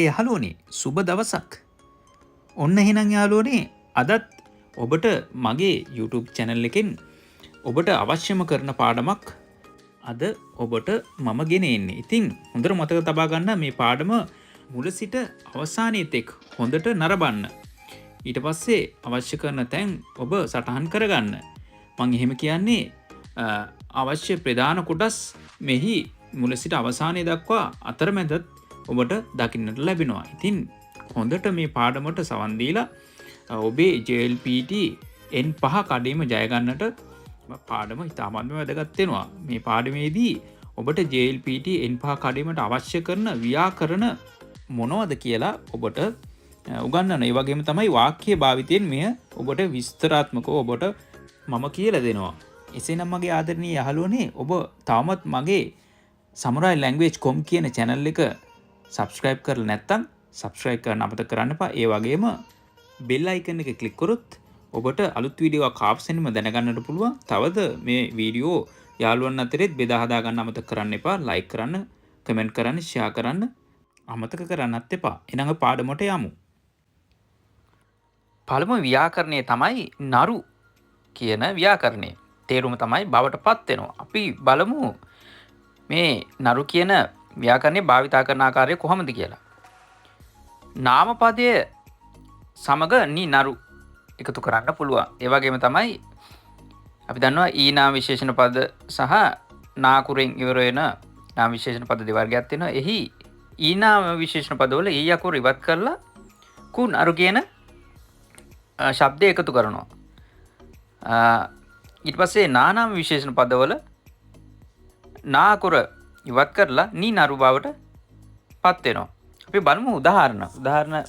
මගේ යහළුවනේ, සුබ දවසක්. ඔන්න එහෙනම් යාළුවනේ, අදත් ඔබට මගේ YouTube channel එකෙන් ඔබට අවශ්‍යම කරන පාඩමක් අද ඔබට මම ගෙන එන්නේ. ඉතින් හොඳට මතක තබා ගන්න මේ පාඩම මුල සිට අවසානයේ තෙක් හොඳට නරඹන්න. ඊට පස්සේ අවශ්‍ය කරන තැන් ඔබ සටහන් කරගන්න. මං එහෙම කියන්නේ අවශ්‍ය ප්‍රධාන කොටස් මෙහි මුල සිට අවසානයේ දක්වා අතරමැදත් ඔබට දකින්නට ලැබෙනවා. ඉතින් හොඳට මේ පාඩමට සවන් දීලා ඔබේ JLPT N5 කඩේම ජය ගන්නට පාඩම ඉතාමත්ම වැදගත් වෙනවා. මේ පාඩමේදී ඔබට JLPT N5 කඩේමට අවශ්‍ය කරන ව්‍යාකරණ මොනවද කියලා ඔබට උගන්වන. ඒ වගේම තමයි වාක්‍ය භාවිතයෙන් මෙය ඔබට විස්තරාත්මකව ඔබට මම කියලා දෙනවා. එසේනම් මගේ ආදරණීය යහළුවනේ, ඔබ තවමත් මගේ සමුරායි ලැන්ග්වේජ් කොම් කියන channel එක subscribe කරලා නැත්නම් subscribe කරන්න අමතක කරන්න එපා. ඒ වගේම bell icon එක click කරොත් ඔබට අලුත් වීඩියෝ එකක් ආපසෙන්ම දැනගන්නට පුළුවන්. තවද මේ වීඩියෝ යාළුවන් අතරෙත් බෙදා හදා ගන්න අමතක කරන්න එපා. ලයික් කරන්න, කමෙන්ට් කරන්න, ෂෙයා කරන්න අමතක කරන්නත් එපා. එහෙනම් අපි පාඩමට යමු. පළමු ව්‍යාකරණය තමයි නරු කියන ව්‍යාකරණය. තේරුම තමයි බවට පත් වෙනවා. අපි බලමු මේ නරු කියන ව්‍යාකරණය භාවිතා කරන ආකාරය කොහොමද කියලා. නාමපදය සමග නි නරු එකතු කරන්න පුළුවන්. ඒ වගේම තමයි අපි දන්නවා ඊ නාම විශේෂණ පද සහ නාකුරෙන් ඉවර වෙන නාම විශේෂණ පද දෙවර්ගයක් තියෙනවා. එහි ඊ නාම විශේෂණ පදවල ඊ අකුර ඉවත් කරලා කුන් අරු කියන ශබ්දය එකතු කරනවා. ඊට පස්සේ නානාම විශේෂණ පදවල නා අකුර ඉවත් කරලා නි නරු බවට පත් වෙනවා. අපි බලමු උදාහරණ. උදාහරණ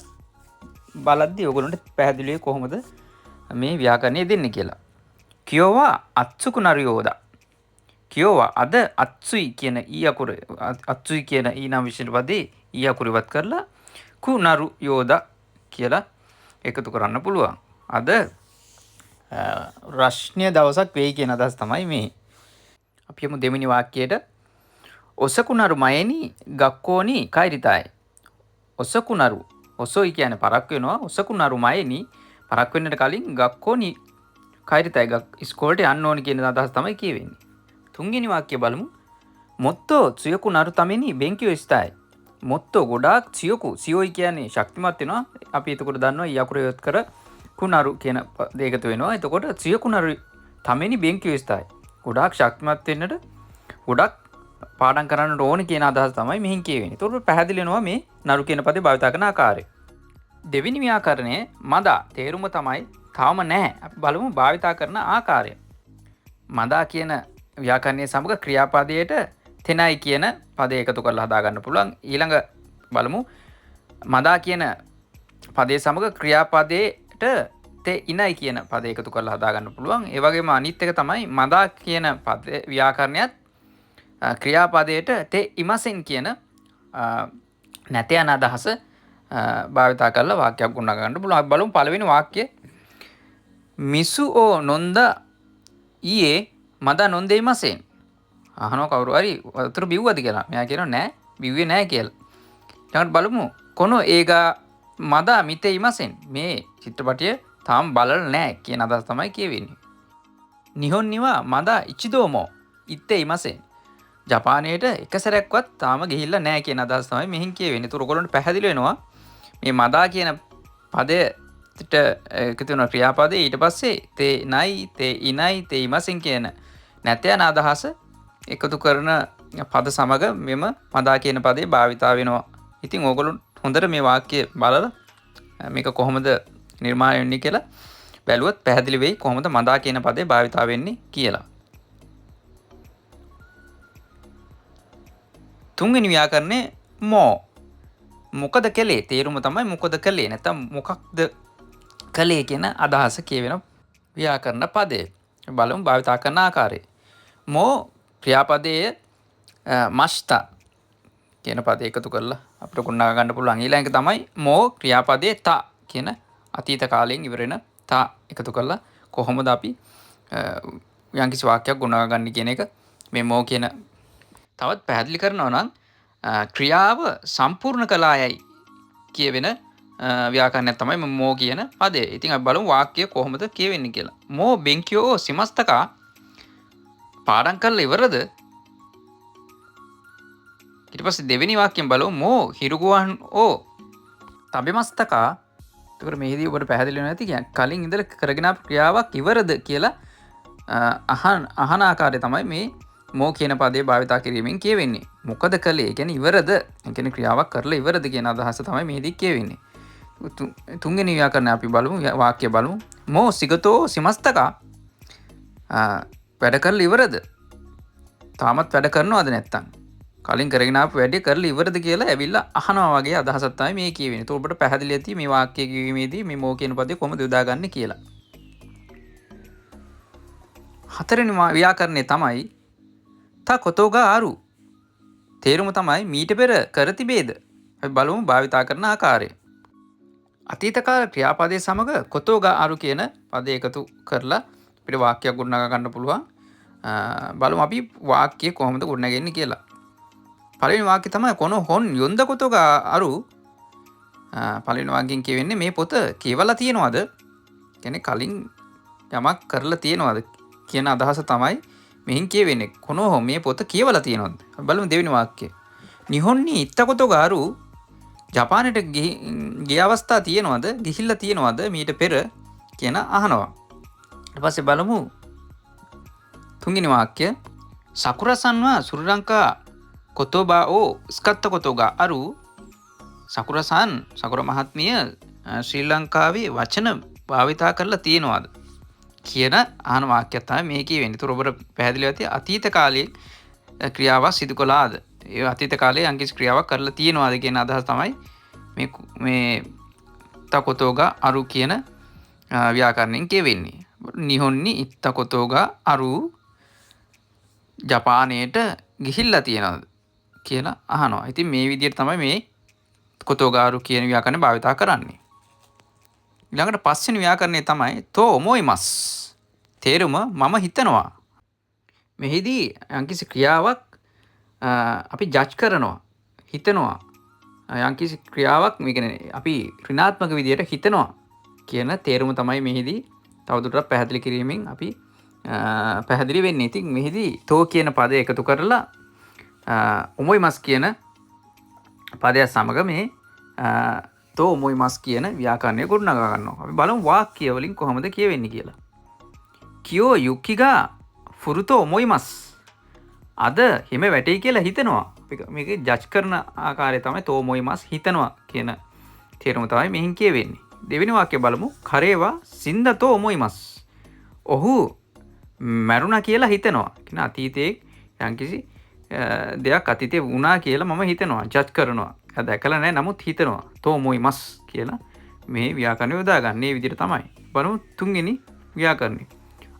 බලද්දී ඔයගොල්ලන්ට පැහැදිලි වෙයි කොහොමද මේ ව්‍යාකරණය දෙන්නේ කියලා. කියෝවා අත්සුකු නරියෝදා. කියෝවා අද අත්සුයි කියන ඊ අකුර, අත්සුයි කියන ඊ නාම විශේෂණ පදේ ඊ අකුර ඉවත් කරලා කු නරු යෝදා කියලා එකතු කරන්න පුළුවන්. අද රශ්නීය දවසක් වෙයි කියන අදහස තමයි මේ. අපි යමු දෙවෙනි වාක්‍යයට. ඔසකුනරු මයනි ගක්කෝනි කයිරිතායි. ඔසකුනරු, ඔසොයි කියන්නේ පරක් වෙනවා. ඔසකුනරු මයනි පරක් වෙන්නට කලින් ගක්කෝනි කයිරිතායි, ඉස්කෝලේට යන්න ඕනි කියන අදහස තමයි කියවෙන්නේ. තුන්වෙනි වාක්‍යය බලමු. මොත්තෝ ත්සුයකුනරු තමෙනි බෙන්කියෝ ස්ථායි. මොත්තෝ ගොඩාක් ත්සුයකු, සියොයි කියන්නේ ශක්තිමත් වෙනවා. අපි එතකොට දන්නවා ඊ අකුර ඉවත් කර කුනරු කියන දේ එකතු වෙනවා. එතකොට ත්සුයකුනරු තමෙනි බෙන්කියෝ ස්ථායි. ගොඩාක් ශක්තිමත් වෙන්නට ගොඩක් පාඩම් කරන්නට ඕනි කියන අදහස තමයි මෙහින් කියවෙන්නේ. එතකොට පැහැදිලි වෙනවා මේ නරු කියන පදේ භාවිතා කරන ආකාරය. දෙවෙනි ව්‍යාකරණය මදා. තේරුම තමයි තවම නැහැ. අපි බලමු භාවිතා කරන ආකාරය. මදා කියන ව්‍යාකරණය සමග ක්‍රියාපදයට තෙනයි කියන පදේ එකතු කරලා හදාගන්න පුළුවන්. ඊළඟ බලමු මදා කියන පදේ සමග ක්‍රියාපදයට තෙ ඉනයි කියන පදේ එකතු කරලා හදාගන්න පුළුවන්. ඒ වගේම අනිත් එක තමයි මදා කියන පදේ ව්‍යාකරණයත් ක්‍රියාපදයට තෙ ඉමසෙන් කියන නැත යන අදහස භාවිතා කරලා වාක්‍යයක් ගොඩනගා ගන්න පුළුවන්. අපි බලමු පළවෙනි වාක්‍යය. මිසු ඕ නොන්ද ඊයේ මදා නොන්දේ ඉමසෙන්. අහනවා කවුරු හරි වතුර බිව්වද කියලා. මෙයා කියනවා නෑ බිව්වේ නෑ කියලා. ඊළඟට බලමු කොනෝ ඒගා මදා මිතේ ඉමසෙන්. මේ චිත්‍රපටිය තාම බලලා නෑ කියන අදහස තමයි කියවෙන්නේ. නිහොන් නිවා මදා ඉචිදෝමෝ ඉත්තේ ඉමසෙන්. ජපානයේට එක සැරයක්වත් තාම ගිහිල්ලා නෑ කියන අදහස තමයි මෙහින් කියවෙන්නේ. ඒතර ඔයගොල්ලන්ට පැහැදිලි වෙනවා මේ මදා කියන පදයට එකතු වෙන ක්‍රියාපදේ ඊට පස්සේ තේ නයි තේ ඉනයි තේ ඉමසෙන් කියන නැත යන අදහස එකතු කරන පද සමග මෙම මදා කියන පදේ භාවිතා වෙනවා. ඉතින් ඕගොල්ලෝ හොඳට මේ වාක්‍ය බලලා මේක කොහොමද නිර්මාණය වෙන්නේ කියලා බැලුවොත් පැහැදිලි වෙයි කොහොමද මදා කියන පදේ භාවිතා වෙන්නේ කියලා. තුන්වෙනි ව්‍යාකරණය මෝ. මොකද කළේ? තේරුම තමයි මොකද කළේ නැත්නම් මොකක්ද කළේ කියන අදහස කියවෙන ව්‍යාකරණ පදේ. බලමු භාවිතා කරන ආකාරය. මෝ ක්‍රියාපදයේ මස්තා කියන පදේ එකතු කරලා අපිට ගොඩනගා ගන්න පුළුවන්. ඊළඟ එක තමයි මෝ ක්‍රියාපදයේ තා කියන අතීත කාලයෙන් ඉවර වෙන තා එකතු කරලා කොහොමද අපි යම්කිසි වාක්‍යයක් ගොඩනගා ගන්න කියන එක මේ මෝ කියන තවත් පැහැදිලි කරනවා නම් ක්‍රියාව සම්පූර්ණ කළායයි කියවෙන ව්‍යාකරණයක් තමයි මෝ කියන පදය. ඉතින් අපි බලමු වාක්‍ය කොහොමද කියවෙන්නේ කියලා. මෝ බෙන්කියෝ සිමස්තකා පාඩම් කරලා ඉවරද? ඊට පස්සේ දෙවෙනි වාක්‍යයෙන් බලමු මෝ හිරුගුවන් ඕ තබෙමස්තකා. එතකොට මෙහිදී ඔබට පැහැදිලි වෙනවා ඇති කියන්නේ කලින් ඉඳලා කරගෙන ආපු ක්‍රියාවක් ඉවරද කියලා අහන ආකාරය තමයි මේ මෝ කියන පදේ භාවිතා කිරීමෙන් කියවෙන්නේ. මොකද කළේ? ඒ කියන්නේ ඉවරද? ඒ කියන්නේ ක්‍රියාවක් කරලා ඉවරද කියන අදහස තමයි මෙහිදී කියවෙන්නේ. තුන්වෙනි ව්‍යාකරණය අපි බලමු, වාක්‍ය බලමු. මෝ සිගතෝ සිමස්තකා වැඩ කරලා ඉවරද? තාමත් වැඩ කරනවද නැත්තම්? කලින් කරගෙන ආපු වැඩේ කරලා ඉවරද කියලා ඇවිල්ලා අහනවා වගේ අදහසක් තමයි මේ කියවෙන්නේ. ඒතකොට ඔබට පැහැදිලි ඇති මේ වාක්‍ය කියවීමේදී මේ මෝ කියන පදේ කොහොමද යොදාගන්නේ කියලා. හතරවෙනි ව්‍යාකරණය තමයි තා කොතෝගා ආරු. තේරුම තමයි මීට පෙර කර තිබේද? අපි බලමු භාවිතා කරන ආකාරය. අතීත කාල ක්‍රියාපදයේ සමග කොතෝගා ආරු කියන පදේ එකතු කරලා අපිට වාක්‍යයක් ගොඩනගා ගන්න පුළුවන්. බලමු අපි වාක්‍ය කොහොමද ගොඩනගන්නේ කියලා. පළවෙනි වාක්‍යය තමයි කොන හොන් යොන්ද කොතෝගා ආරු. පළවෙනි වාක්‍යයෙන් කියවෙන්නේ මේ පොත කියවලා තියෙනවද? කියන්නේ කලින් යමක් කරලා තියෙනවද කියන අදහස තමයි මෙහින් කියවෙන්නේ. කොන හොන් මේ පොත කියවලා තියෙනවද? අපි බලමු දෙවෙනි වාක්‍යය. නිහොන්නි ඉත්ත කොතෝගා ආරු ජපානයට ගිය අවස්ථා තියෙනවද? ගිහිල්ලා තියෙනවද මීට පෙර කියන අහනවා. ඊට පස්සේ බලමු තුන්වෙනි වාක්‍ය. සකුරසන්වා ශ්‍රී ලංකා කොතෝබා ඕ ස්කත්ත කොතෝගා අරු. සකුරසන් සකුර මහත්මිය ශ්‍රී ලංකාවේ වචන භාවිතා කරලා තියෙනවද කියන අහන වාක්‍යයක් තමයි මේ කියවෙන්නේ. ඒතර ඔබට පැහැදිලිව ඇති අතීත කාලයේ ක්‍රියාවක් සිදු කළාද? ඒ අතීත කාලයේ යම්කිසි ක්‍රියාවක් කරලා තියෙනවද කියන අදහස තමයි මේ තකොතෝගා අරු කියන ව්‍යාකරණයෙන් කියවෙන්නේ. නිහොන්නි ඉත්තකොතෝගා අරු ජපානයට ගිහිල්ලා තියෙනවද කියලා අහනවා. ඉතින් මේ විදිහට තමයි මේ කොතෝගාරු කියන ව්‍යාකරණය භාවිතා කරන්නේ. ඊළඟට පස්වෙනි ව්‍යාකරණය තමයි තෝ ඔමොයිමස්. තේරුම මම හිතනවා. මෙහිදී යම්කිසි ක්‍රියාවක් අපි ජජ් කරනවා, හිතනවා. යම්කිසි ක්‍රියාවක් මේ කියන්නේ අපි ඍණාත්මක විදියට හිතනවා කියන තේරුම තමයි මෙහිදී තවදුරටත් පැහැදිලි කිරීමෙන් අපි පැහැදිලි වෙන්නේ. ඉතින් මෙහිදී තෝ කියන පදය එකතු කරලා ඔමොයිමස් කියන පදය සමග මේ තෝ ඔමොයිමස් කියන ව්‍යාකරණය ගොඩනගා ගන්නවා. අපි බලමු වාක්‍ය වලින් කොහොමද කියවෙන්නේ කියලා. කියෝ යුකිගා ෆුරුතෝ ඔමොයිමස්. අද හිම වැටෙයි කියලා හිතනවා. අපි මේක ජජ් කරන ආකාරය තමයි තෝ ඔමොයිමස් හිතනවා කියන තේරුම තමයි මෙහින් කියවෙන්නේ. දෙවෙනි වාක්‍යය බලමු. කරේවා සින්දතෝ ඔමොයිමස්. ඔහු මැරුණා කියලා හිතනවා. කියන අතීතයේ යම්කිසි දෙයක් අතීතයේ වුණා කියලා මම හිතනවා, ජජ් කරනවා. එයා දැකලා නැහැ, නමුත් හිතනවා. තෝ ඔමොයිමස් කියලා මේ ව්‍යාකරණය යොදා ගන්න. මේ විදිහට තමයි. බලමු තුන්වෙනි ව්‍යාකරණය.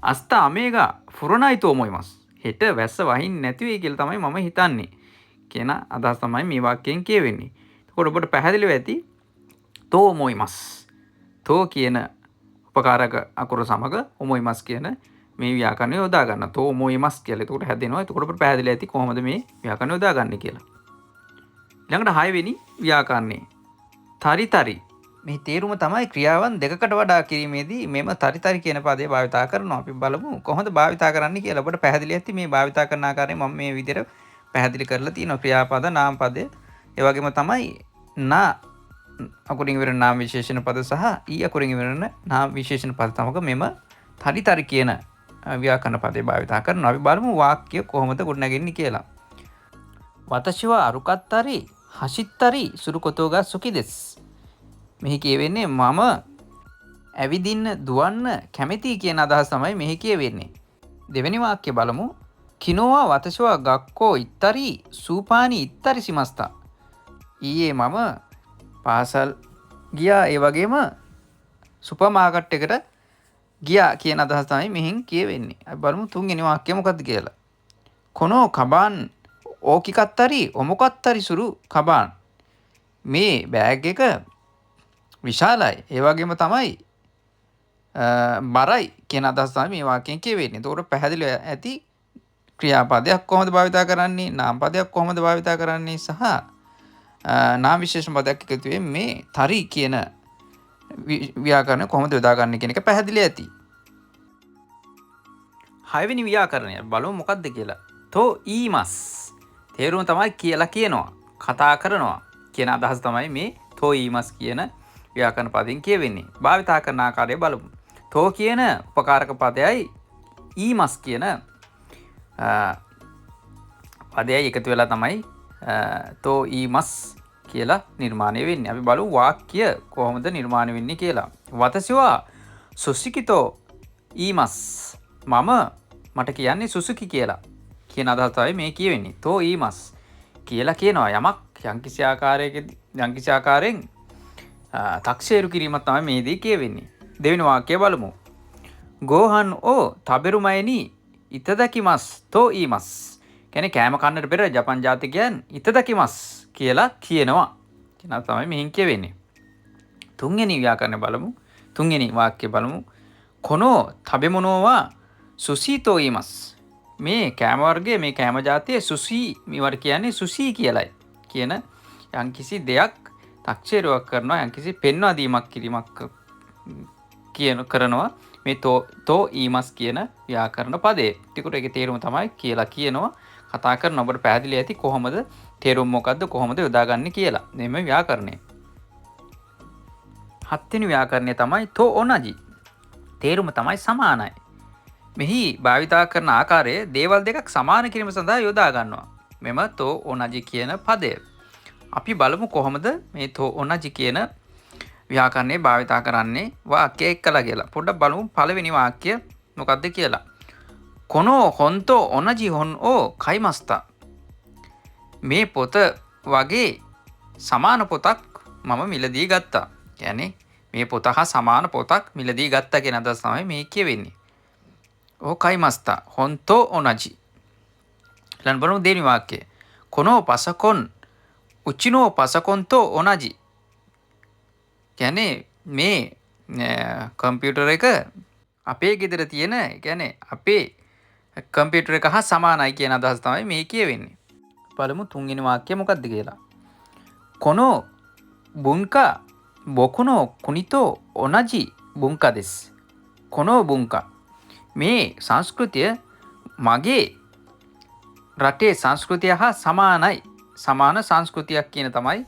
අස්තා අමේගා ෆුරණයි තෝ ඔමොයිමස්. හෙට වැස්ස වහින්න නැති වෙයි කියලා තමයි මම හිතන්නේ කියන අදහස තමයි මේ වාක්‍යයෙන් කියවෙන්නේ. එතකොට ඔබට පැහැදිලිව ඇති තෝ ඔමොයිමස්. තෝ කියන උපකාරක අකුර සමග ඔමොයිමස් කියන මේ ව්‍යාකරණය යොදා ගන්න. තෝ ඔමොයිමස් කියලා. එතකොට හැදෙනවා. එතකොට ඔබට පැහැදිලි ඇති කොහොමද මේ ව්‍යාකරණය යොදාගන්නේ කියලා. ඊළඟට හයවෙනි ව්‍යාකරණය. තරි තරි. මේ තේරුම තමයි ක්‍රියාවන් දෙකකට වඩා කිරීමේදී මෙම තරි තරි කියන පදේ භාවිතා කරනවා. අපි බලමු කොහොමද භාවිතා කරන්නේ කියලා. ඔබට පැහැදිලි ඇති මේ භාවිතා කරන ආකාරය මම මේ විදිහට පැහැදිලි කරලා තියෙනවා. ක්‍රියාපද නාම පදය. ඒ වගේම තමයි නා අකුරින් ඉවර නාම විශේෂණ පද සහ ඊ අකුරින් ඉවර නාම විශේෂණ පද සමග මෙම තරි තරි කියන ව්‍යාකරණ පදේ භාවිතා කරනවා. අපි බලමු වාක්‍ය කොහොමද ගොඩනගන්නේ කියලා. වතශිවා අරුකත්තරි හෂිත්තරි සුරු කොතෝගා සුකිදෙස්. මෙහි කියවෙන්නේ මම ඇවිදින්න දුවන්න කැමැති කියන අදහස තමයි මෙහි කියවෙන්නේ. දෙවෙනි වාක්‍ය බලමු. කිනෝවා වතශිවා ගක්කෝ ඉත්තරි සූපානි ඉත්තරි සිමස්තා. ඊයේ මම පාසල් ගියා, ඒ වගේම සුපර් මාකට් එකට ගියා කියන අදහස තමයි මෙහින් කියවෙන්නේ. අපි බලමු තුන්වෙනි වාක්‍යය මොකද්ද කියලා. කොනෝ කබාන් ඕකිකත්තරි ඔමොකත්තරි සුරු කබාන්. මේ බෑග් එක විශාලයි, ඒ වගේම තමයි බරයි කියන අදහස තමයි මේ වාක්‍යයෙන් කියවෙන්නේ. එතකොට පැහැදිලිව ඇති ක්‍රියාපදයක් කොහොමද භාවිතා කරන්නේ, නාමපදයක් කොහොමද භාවිතා කරන්නේ සහ නාම විශේෂණ පදයක් එකතු වෙමින් මේ තරි කියන ව්‍යාකරණය කොහොමද යොදාගන්නේ කියන එක පැහැදිලි ඇති. හයවෙනි ව්‍යාකරණය බලමු මොකද්ද කියලා. තෝ ඊමස්. තේරුම තමයි කියලා කියනවා, කතා කරනවා කියන අදහස තමයි මේ තෝ ඊමස් කියන ව්‍යාකරණ පදයෙන් කියවෙන්නේ. භාවිතා කරන ආකාරය බලමු. තෝ කියන උපකාරක පදයයි ඊමස් කියන පදයයි එකතු වෙලා තමයි තෝ ඊමස් කියලා නිර්මාණය වෙන්නේ. අපි බලමු වාක්‍ය කොහොමද නිර්මාණය වෙන්නේ කියලා. වතසිවා සුසිකිතෝ ඊමස්. මට කියන්නේ සුසුකි කියලා කියන අදහස තමයි මේ කියවෙන්නේ. තෝ ඊමස් කියලා කියනවා. යමක් යම්කිසි ආකාරයකදී යම්කිසි ආකාරයෙන් තක්සේරු කිරීමක් තමයි මේදී කියවෙන්නේ. දෙවෙනි වාක්‍යය බලමු. ගෝහන් ඕ තබෙරුමයනි ඉතදකිමස් තෝ ඊමස්. කියන්නේ කෑම කන්නට පෙර ජපන් ජාතිකයන් ඉතදකිමස් කියලා කියනවා කියන තමයි මෙහින් කියවෙන්නේ. තුන්වෙනි ව්‍යාකරණය බලමු. තුන්වෙනි වාක්‍යය බලමු. කොනෝ තබෙමොනෝවා සුසීතෝ ඊමස්. මේ කෑම වර්ගය, මේ කෑම ජාතිය සුසී, මේවට කියන්නේ සුසී කියලයි කියන යම්කිසි දෙයක් තක්සේරුවක් කරනවා, යම්කිසි පෙන්වා දීමක් කිරීමක් කියන කරනවා මේ තෝ ඊමස් කියන ව්‍යාකරණ පදේ. එතකොට ඒකේ තේරුම තමයි කියලා කියනවා, කතා කරන. ඔබට පැහැදිලි ඇති කොහොමද තේරුම මොකද්ද, කොහොමද යොදාගන්නේ කියලා මේ ව්‍යාකරණය. හත්වෙනි ව්‍යාකරණය තමයි තෝ ඔනජි. තේරුම තමයි සමානයි. මෙහි භාවිතා කරන ආකාරය දේවල් දෙකක් සමාන කිරීම සඳහා යොදා ගන්නවා මෙම තෝ ඔනජි කියන පදය. අපි බලමු කොහොමද මේ තෝ ඔනජි කියන ව්‍යාකරණය භාවිතා කරන්නේ වාක්‍ය එක්කලා කියලා. පොඩ්ඩක් බලමු පළවෙනි වාක්‍ය මොකද්ද කියලා. කොනෝ හොන්තෝ ඔනජි හොන් ඕ කයිමස්තා. මේ පොත වගේ සමාන පොතක් මම මිලදී ගත්තා. කියන්නේ මේ පොත හා සමාන පොතක් මිලදී ගත්තා කියන අදහස තමයි මේ කියවෙන්නේ. ඕ කයිමස්තා හොන්තෝ ඔනජි. ඊළඟ බලමු දෙවෙනි වාක්‍යය. කොනෝ පසකොන් උචිනෝ පසකොන්තෝ ඔනජි. කියන්නේ මේ කම්පියුටර් එක අපේ ගෙදර තියෙන, කියන්නේ අපේ කම්පියුටර් එක හා සමානයි කියන අදහස තමයි මේ කියවෙන්නේ. බලමු තුන්වෙනි වාක්‍යය මොකද්ද කියලා. කොනෝ බුන්කා බොකුනෝ කුනිතෝ ඔනජි බුන්කා දෙස්. කොනෝ බුන්කා මේ සංස්කෘතිය මගේ රටේ සංස්කෘතිය හා සමානයි, සමාන සංස්කෘතියක් කියන තමයි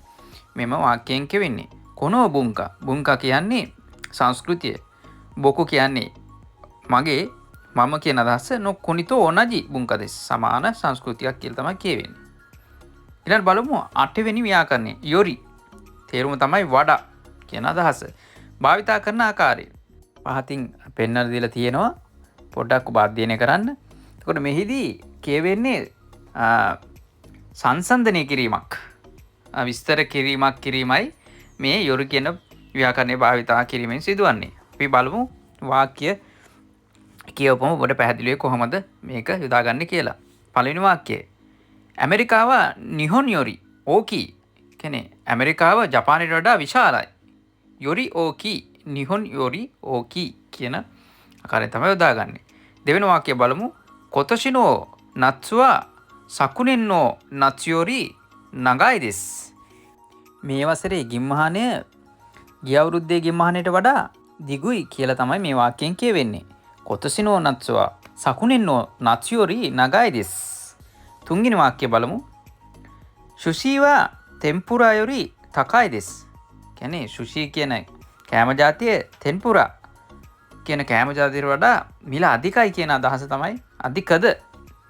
මෙම වාක්‍යයෙන් කියවෙන්නේ. කොනෝ බුන්කා, බුන්කා කියන්නේ සංස්කෘතිය, බොකු කියන්නේ මගේ, මම කියන අදහස, නො කුනිතෝ ඔනජි බුන්කා දෙස්, සමාන සංස්කෘතියක් කියලා තමයි කියවෙන්නේ. ඊළඟ බලමු අටවෙනි ව්‍යාකරණය යොරි. තේරුම තමයි වඩා කියන අදහස. භාවිතා කරන ආකාරය පහතින් පෙන්වලා දීලා තියෙනවා, පොඩ්ඩක් ඔබ අධ්‍යයනය කරන්න. එතකොට මෙහිදී කියවෙන්නේ සංසන්දනය කිරීමක්, විස්තර කිරීමක් කිරීමයි මේ යොරි කියන ව්‍යාකරණය භාවිතා කිරීමෙන් සිදුවන්නේ. අපි බලමු වාක්‍ය කියවපුවම ඔබට පැහැදිලි වෙයි කොහොමද මේක යොදාගන්නේ කියලා. පළවෙනි වාක්‍යය ඇමරිකාව නිහොන් යොරි ඕකි. කියන්නේ ඇමරිකාව ජපානයට වඩා විශාලයි. යොරි ඕකි, නිහොන් යොරි ඕකි කියන ආකාරයෙන් තමයි යොදාගන්නේ. දෙවෙනි වාක්‍යය බලමු. කොතොෂිනෝ නත්සුවා සකුනෙන්නෝ නත්සුයොරි නගායි දෙස්. මේ වසරේ ගිම්මහනය ගිය අවුරුද්දේ ගිම්මහනයට වඩා දිගුයි කියලා තමයි මේ වාක්‍යයෙන් කියවෙන්නේ. කොතොෂිනෝ නත්සුවා සකුනෙන්නෝ නත්සුයොරි නගායි දෙස්. තුන්වෙනි වාක්‍යය බලමු. සුෂීවා තෙම්පුරා යොරි තකයි දෙස්. කියන්නේ සුෂී කියන කෑම ජාතිය තෙම්පුරා කියන කෑම ජාතියට වඩා මිල අධිකයි කියන අදහස තමයි, අධිකද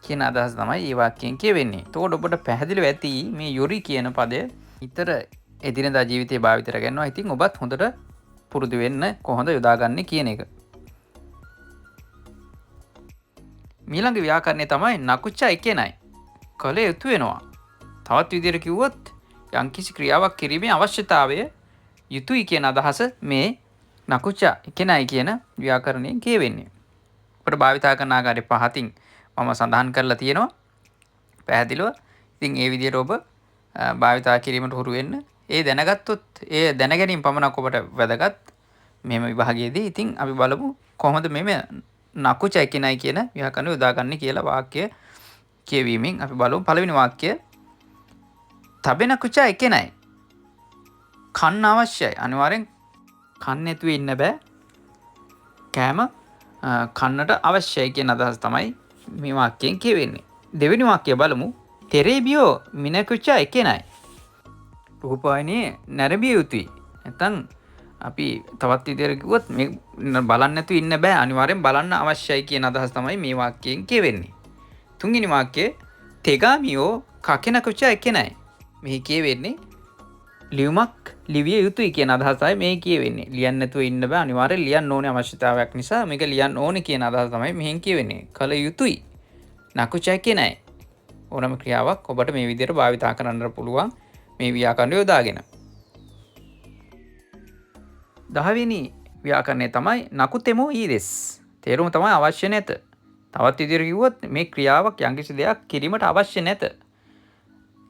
කියන අදහස තමයි මේ වාක්‍යයෙන් කියවෙන්නේ. එතකොට ඔබට පැහැදිලිව ඇති මේ යොරි කියන පදය නිතර එදිනෙදා ජීවිතේ භාවිත කරගන්නවා. ඉතින් ඔබත් හොඳට පුරුදු වෙන්න කොහොමද යොදාගන්නේ කියන එක. මීළඟ ව්‍යාකරණය තමයි නකුචා එකෙනයි. කළ යුතු වෙනවා. තවත් විදිහට කිව්වොත් යම්කිසි ක්‍රියාවක් කිරීමේ අවශ්‍යතාවය යුතුයි කියන අදහස මේ නකුචා එකෙනයි කියන ව්‍යාකරණයෙන් කියවෙන්නේ. අපිට භාවිතා කරන ආකාරය පහතින් මම සඳහන් කරලා තියෙනවා පැහැදිලිව. ඉතින් ඒ විදිහට ඔබ භාවිතා කිරීමට හුරු වෙන්න. ඒ දැනගත්තොත් ඒ දැනගැනීම පමණක් ඔබට වැදගත් මෙම විභාගයේදී. ඉතින් අපි බලමු කොහොමද මෙම නකුචා එකෙනයි කියන ව්‍යාකරණය යොදාගන්නේ කියලා වාක්‍ය කියවීමෙන් අපි බලමු. පළවෙනි වාක්‍යය තබෙනකුචා එකෙනයි. කන්න අවශ්‍යයි. අනිවාර්යෙන් කන්න නැතුව ඉන්න බෑ. කෑම කන්නට අවශ්‍යයි කියන අදහස තමයි මේ වාක්‍යයෙන් කියවෙන්නේ. දෙවෙනි වාක්‍යය බලමු. තෙරේබියෝ මිනකුචා එකෙනයි. රූපවාහිනිය නැරඹිය යුතුයි. නැත්නම් අපි තවත් විදියට කිව්වොත් මේ බලන්න නැතුව ඉන්න බෑ. අනිවාර්යෙන් බලන්න අවශ්‍යයි කියන අදහස තමයි මේ වාක්‍යයෙන් කියවෙන්නේ. තුන්වෙනි වාක්‍යය තෙගාමියෝ කකෙනකුචා එකෙනයි. මෙහි කියවෙන්නේ ලියුමක් ලිවිය යුතුයි කියන අදහස තමයි මේ කියවෙන්නේ. ලියන්න නැතුව ඉන්න බෑ. අනිවාර්යෙන් ලියන්න ඕනේ අවශ්‍යතාවයක් නිසා මේක ලියන්න ඕනේ කියන අදහස තමයි මෙහෙන් කියවෙන්නේ. කල යුතුයි. නකුචා එකෙනයි. ඕනම ක්‍රියාවක් ඔබට මේ විදිහට භාවිතා කරන්න පුළුවන් මේ ව්‍යාකරණ යොදාගෙන. 10වෙනි ව්‍යාකරණය තමයි නකුතෙමෝ ඊදෙස්. තේරුම තමයි අවශ්‍ය නැත. තවත් විදිහට කිව්වොත් මේ ක්‍රියාවක් යම්කිසි දෙයක් කිරීමට අවශ්‍ය නැත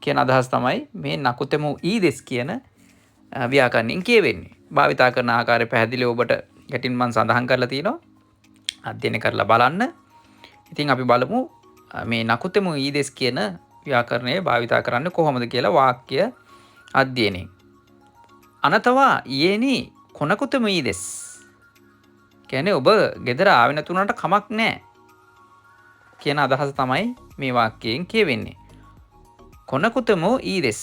කියන අදහස තමයි මේ නකුතෙමෝ ඊදෙස් කියන ව්‍යාකරණයෙන් කියවෙන්නේ. භාවිතා කරන ආකාරය පැහැදිලිව ඔබට යටින් මම සඳහන් කරලා තියෙනවා. අධ්‍යයනය කරලා බලන්න. ඉතින් අපි බලමු මේ නකුතෙමෝ ඊදෙස් කියන ව්‍යාකරණය භාවිතා කරන්නේ කොහොමද කියලා වාක්‍ය අධ්‍යයනයෙන්. අනතවා ඊයේනි කොනකුතෙමෝ ඊදෙස්. කියන්නේ ඔබ ගෙදර ආවේ නැතුණාට කමක් නැහැ කියන අදහස තමයි මේ වාක්‍යයෙන් කියවෙන්නේ. කොනකුතෙමෝ ඊදෙස්.